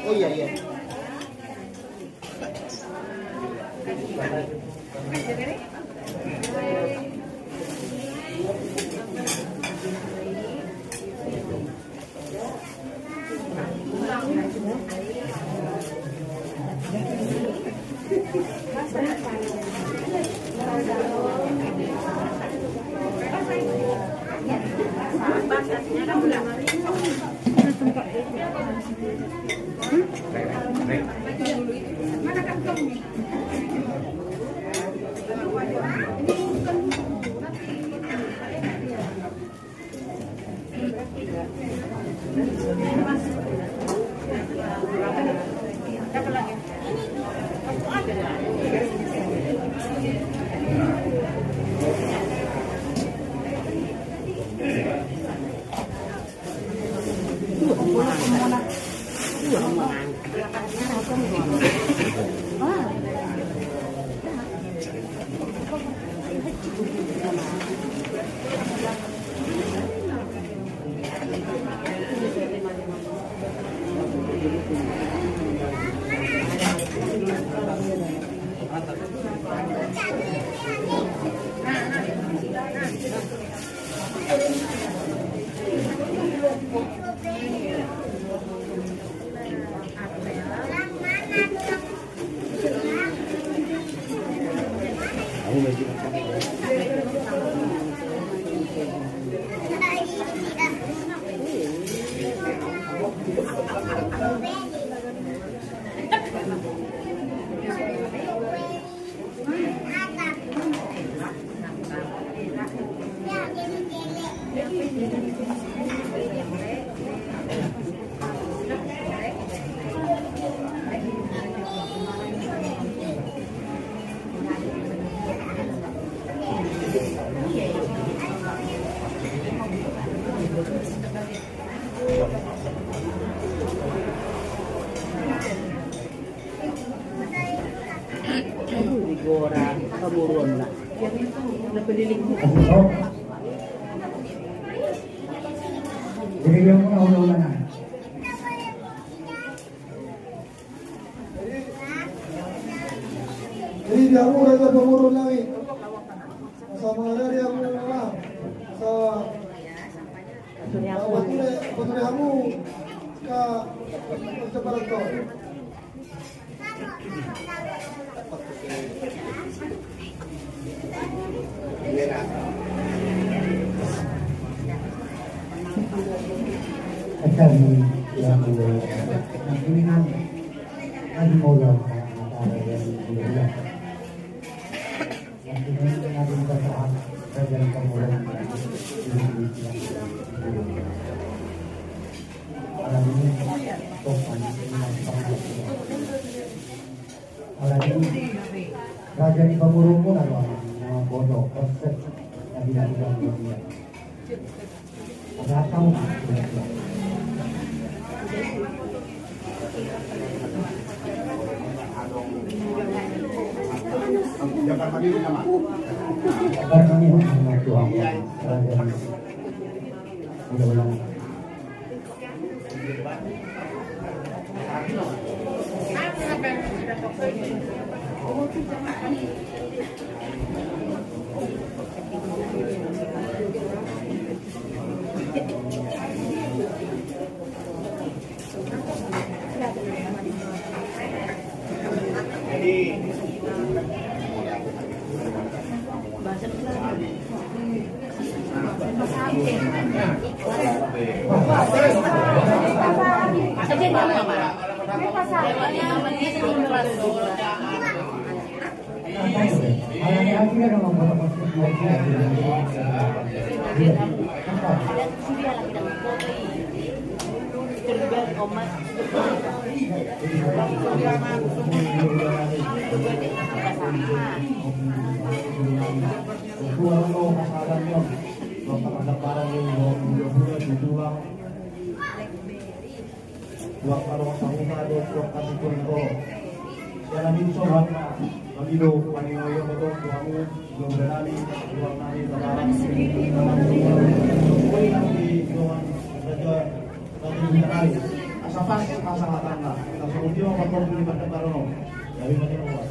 Oh, iya, iya. Di gora pamoruonna. Na peliling. Jadi dia murah aja pamoruon nami. Sama ada dia murah. Sa Bature, bature hamu ka Jakarta. Raja ni pamoruonmuna do, na boto, konsep, na bilang-bilang dia. Tuak na dongan sahuta dohot tuak na sipon na tolo. Sian nami songon na mangido paningoion do tu hamu, dongan nami, tuak nami, tuak nami. Asa pas pasahatanna. Asa songon dia ma parpudi pandaparon on. Jadi macam apa?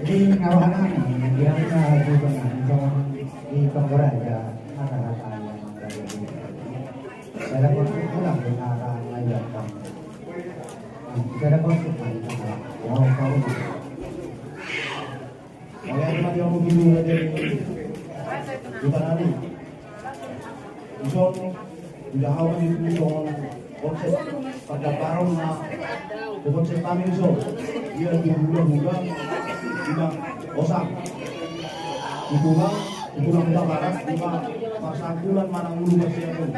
Di ngawahan nami, di angka juga nami, songon di Tonggora aja, masyarakat yang ada di Sada konsep pulang dengan arah layar kami. Sada konsep kami. Wow, kau. Oleh apa dia mau dulu aja. Bukan hari. Ison, udah awal itu songon konsep pandaparon na konsep kami ison. Dia di bulan-bulan, di bang, osang. Di tulang, di tulang Huta Barat, di bang, parsangkulan manang ulu masiaku.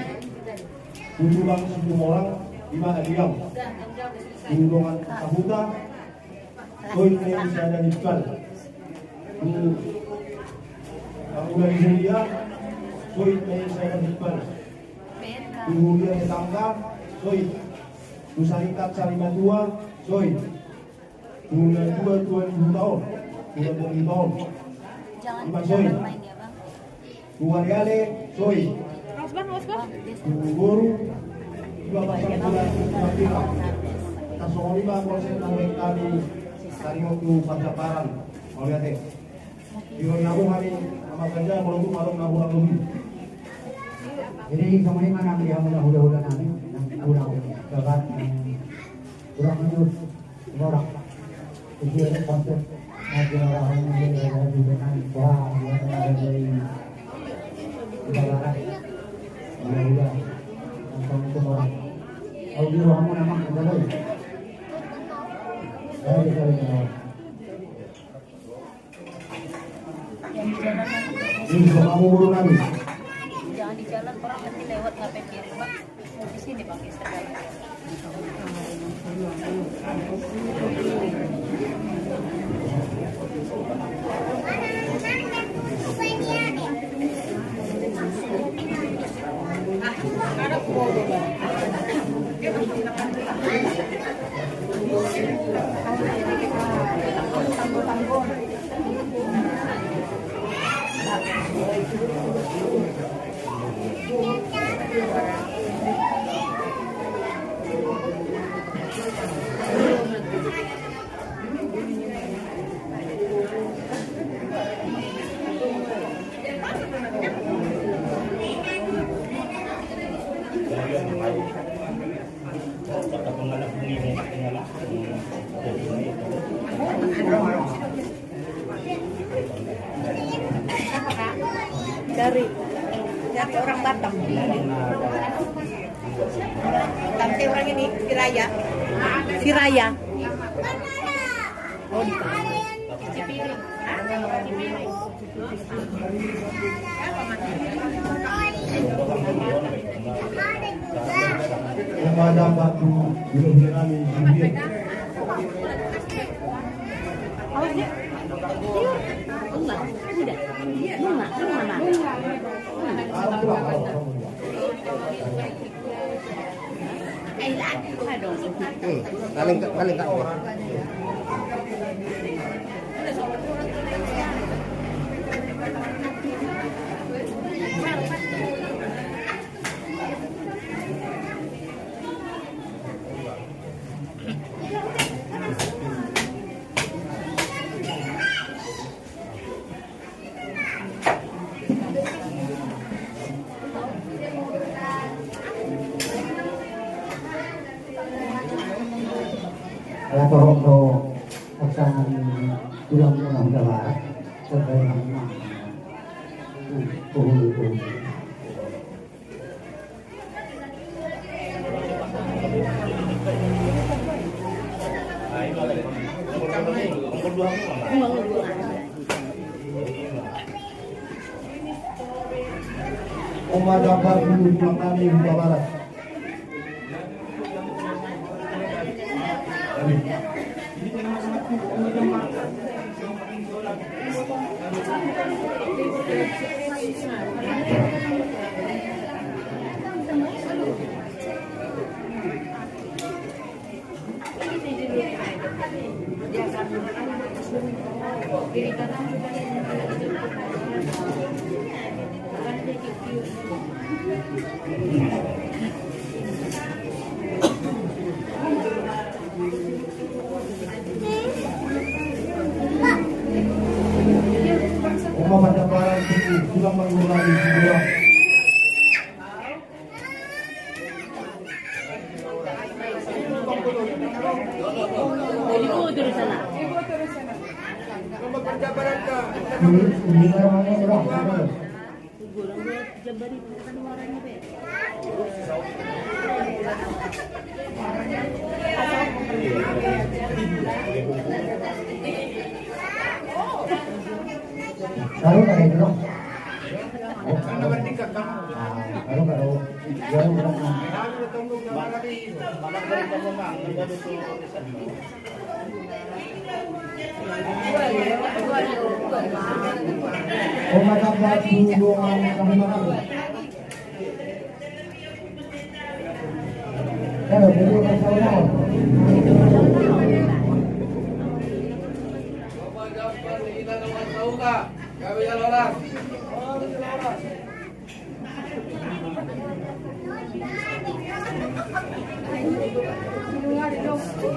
Tulang Situmorang, di bang, Adiau. Di dongan sahuta, soi ma i sada himbal. Tu pangula ni huria, soi ma i sada himbal. Tu huria tetangga, soi. Tu sarikat sarimatua, soi. Tu natua-tua ni huta on, tu natua ni huta on. Ima soi. Tu ale-ale, soi. Tu boru, ima parsangkulan, ima pira. Tarsongon i ma konsep na naeng hami taringot tu pandaparon. Mauliate. Di ro ni ahu hami, ama ganja, molo tu malum na hurang lobi. Jadi songon i ma nang di hamu na hula-hula nami, nang hula-hula. Gabar, hurang lobi. Orang. Itu ada konsep. Ada orang yang ada di dengan wah, yang ada di Barat. Ya udah. Tentang itu orang. Kalau di rumahmu memang ada lagi. Dari dari. Ini sama guru nami. Jangan di jalan, orang nanti lewat, ngapain kiri, Pak? Di sini, Pak, ya, sekarang. Dari, dari orang Batam. Tante orang ini, Firaya. Firaya. Oh, di Cipiring. Hah? Cipiring. Hmm, paling tak, paling tak. Ala torop do pasangan tulang muna Huta Barat. Sebagai nama. Pohon, pohon. Oma Dapar dulu pulang kami Huta Barat. Oma Pandaparan, tulang Mangurani, tulang. Taruh, taruh, taruh. Taruh, taruh.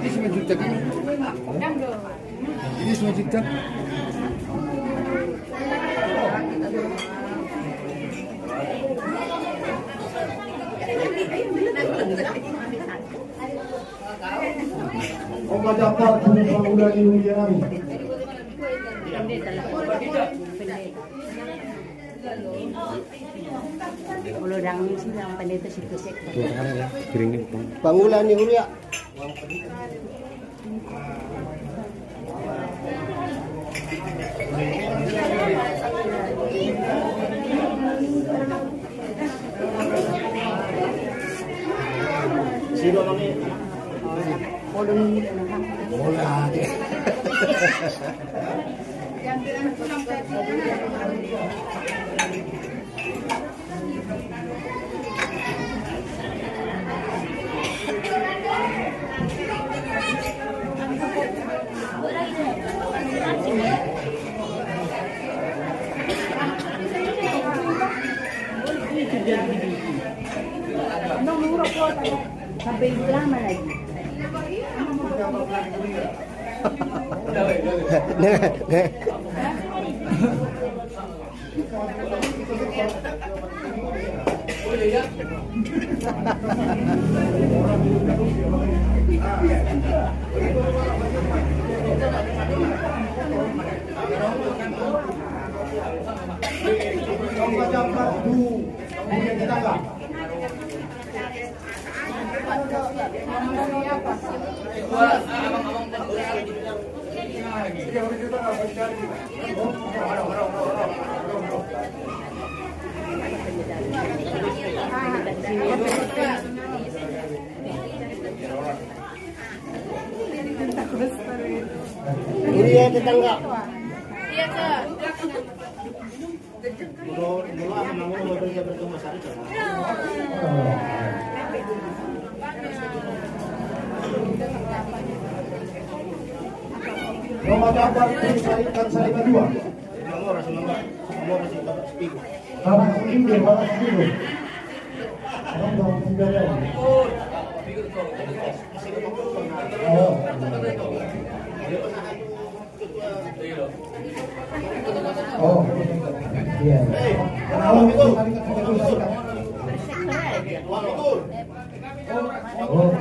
Ini sembilan juta kan? Ini sembilan juta. Oma Dapar, Pangula ni Ulianami. Pangula ni Huria. Sampai lama lagi. Ini ya, tetangga. Nomor gambar di Sarikan Sarikan dua. Bapak Sipinggir, Bapak Sipinggir. Abang Bapak Sipinggir. Oh. Oh, iya. Oh.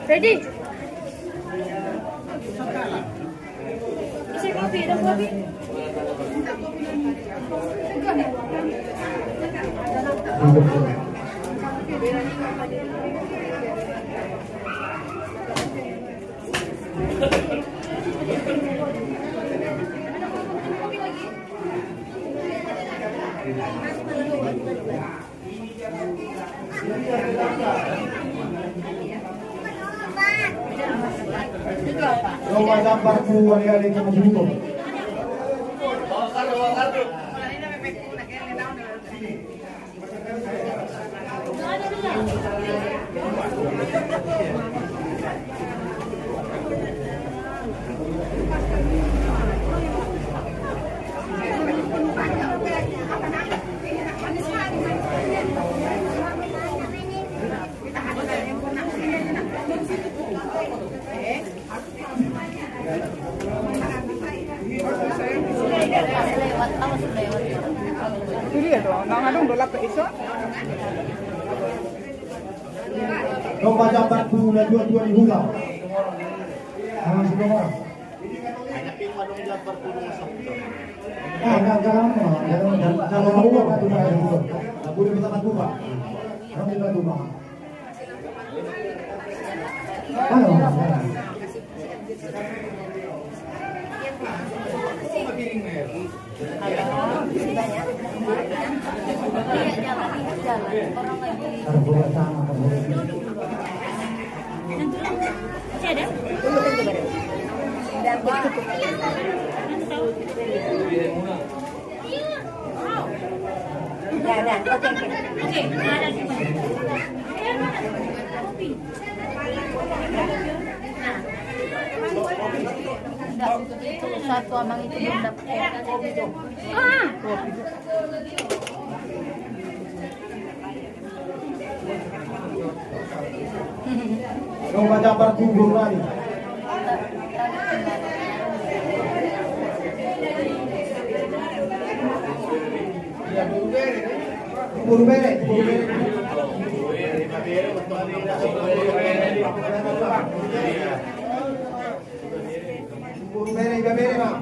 Ready? Roma jambar tu ale-ale ke majuto. Itu dia tuh, nang adong dolap ke iso. Roma jambar tu na dua-dua ni huta. Nang si Roma. Ah, nggak, nggak lama, nggak lama. Kalau mau apa tuh, Pak? Nggak boleh minta bantu, Pak. Nggak boleh bantu, Pak. Halo. Satu amang itu belum dapat. Roma jambar tu boru nari. Boru bere, boru bere. Boru bere, ibebere, Bang.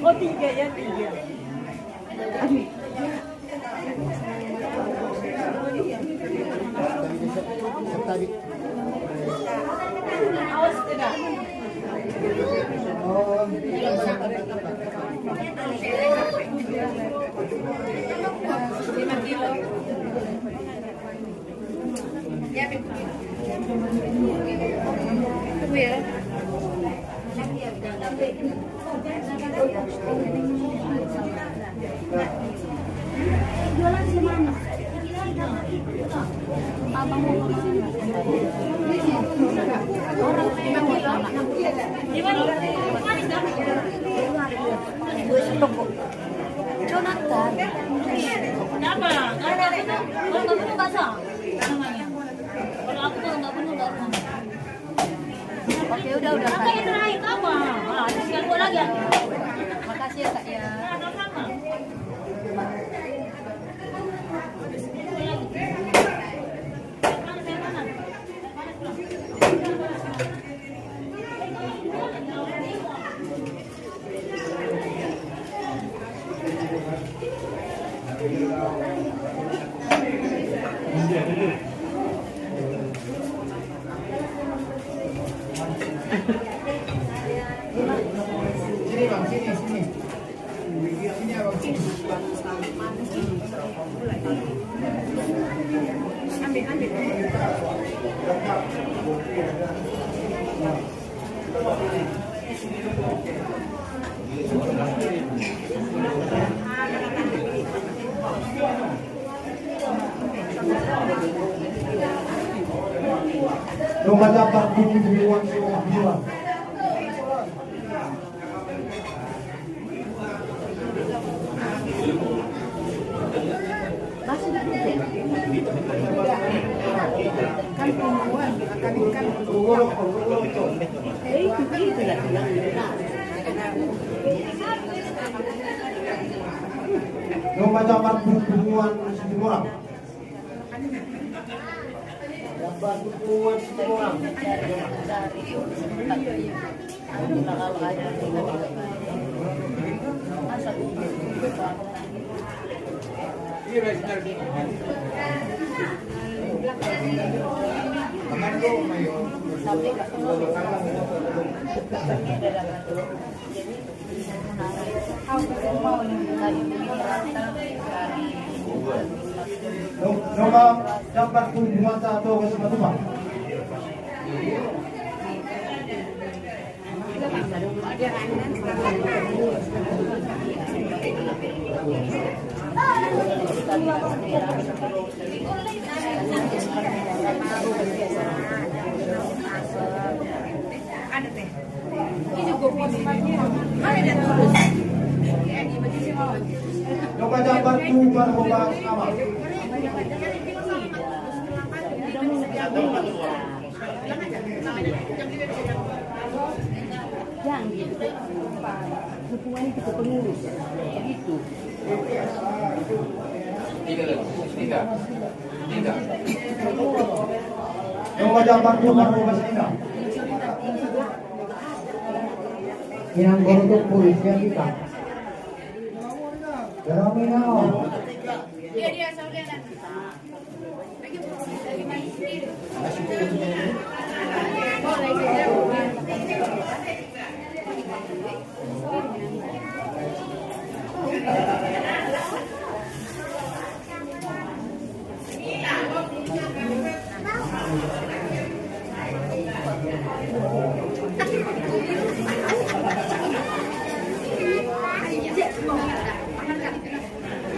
Oh, tiga ya, tiga. Aduh. Jonathan. Kenapa? Kalau nggak penuh, nggak usah. Kalau aku kalau nggak penuh, nggak usah. Oke, udah, udah, Kak. Yang terakhir apa? Ah, tinggal dua lagi ya. Makasih ya, Kak, ya. Sama-sama. Sini, Bang, sini, sini. Sini, Abang, sini. Nunga jambar tu di luar semua. Nunga jambar tu di luar semua. Nunga jambar tu di luar semua. Nunga jambar tu marhobas ama. Yang gitu. Dukungan itu ke pengurus. Gitu. Tiga lagi. Tiga. Tiga. Nunga jambar tu marhobas ina. Inang gorotok polisi yang kita. Dalam ina. Dia, dia, Sauliana.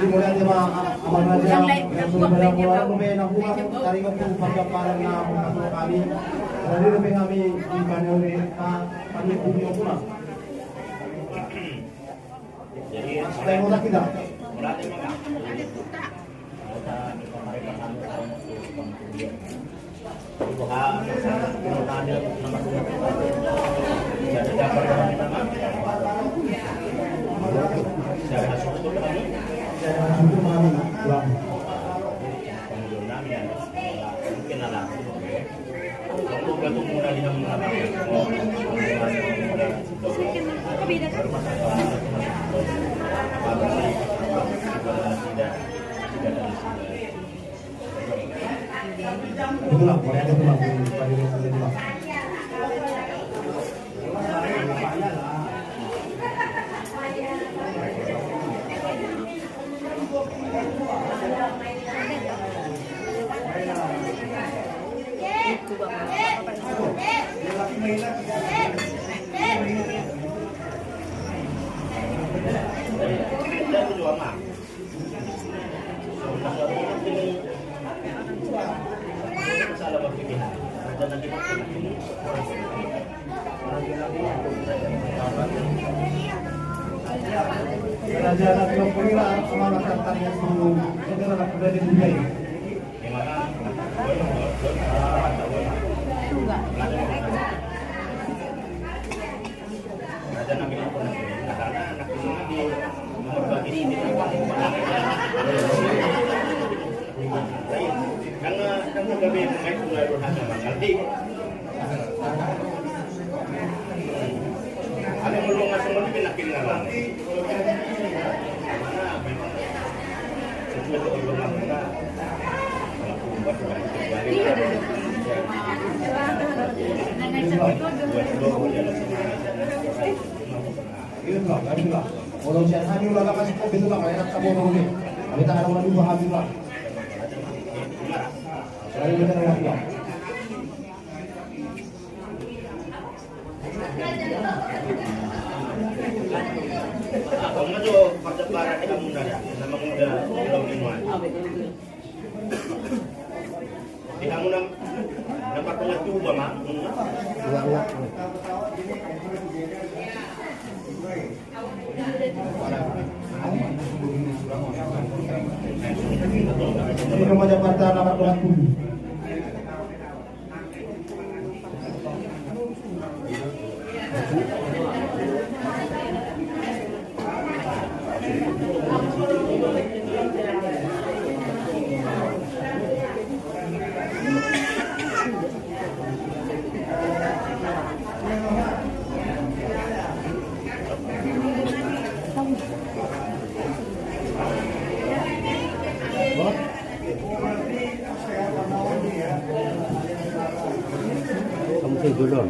Mauliate ma, Amang Raja, yang sudah berlaku lalu be na buka, taringot tu panggabaran na hupasahat hami. Jadi lebih kami di panel ini, Pak, kami punya pulang. Jadi, sudah mulai kita. Olo sian hami ula na masih kopi tu bang, enak tabo tabo ni. Kami tak ada orang dua hami ula. Di hamu na, na partonga tuba ma. Enggak, enggak. Ini rumah Jakarta, na partonga tuba. Kamu sih dulu.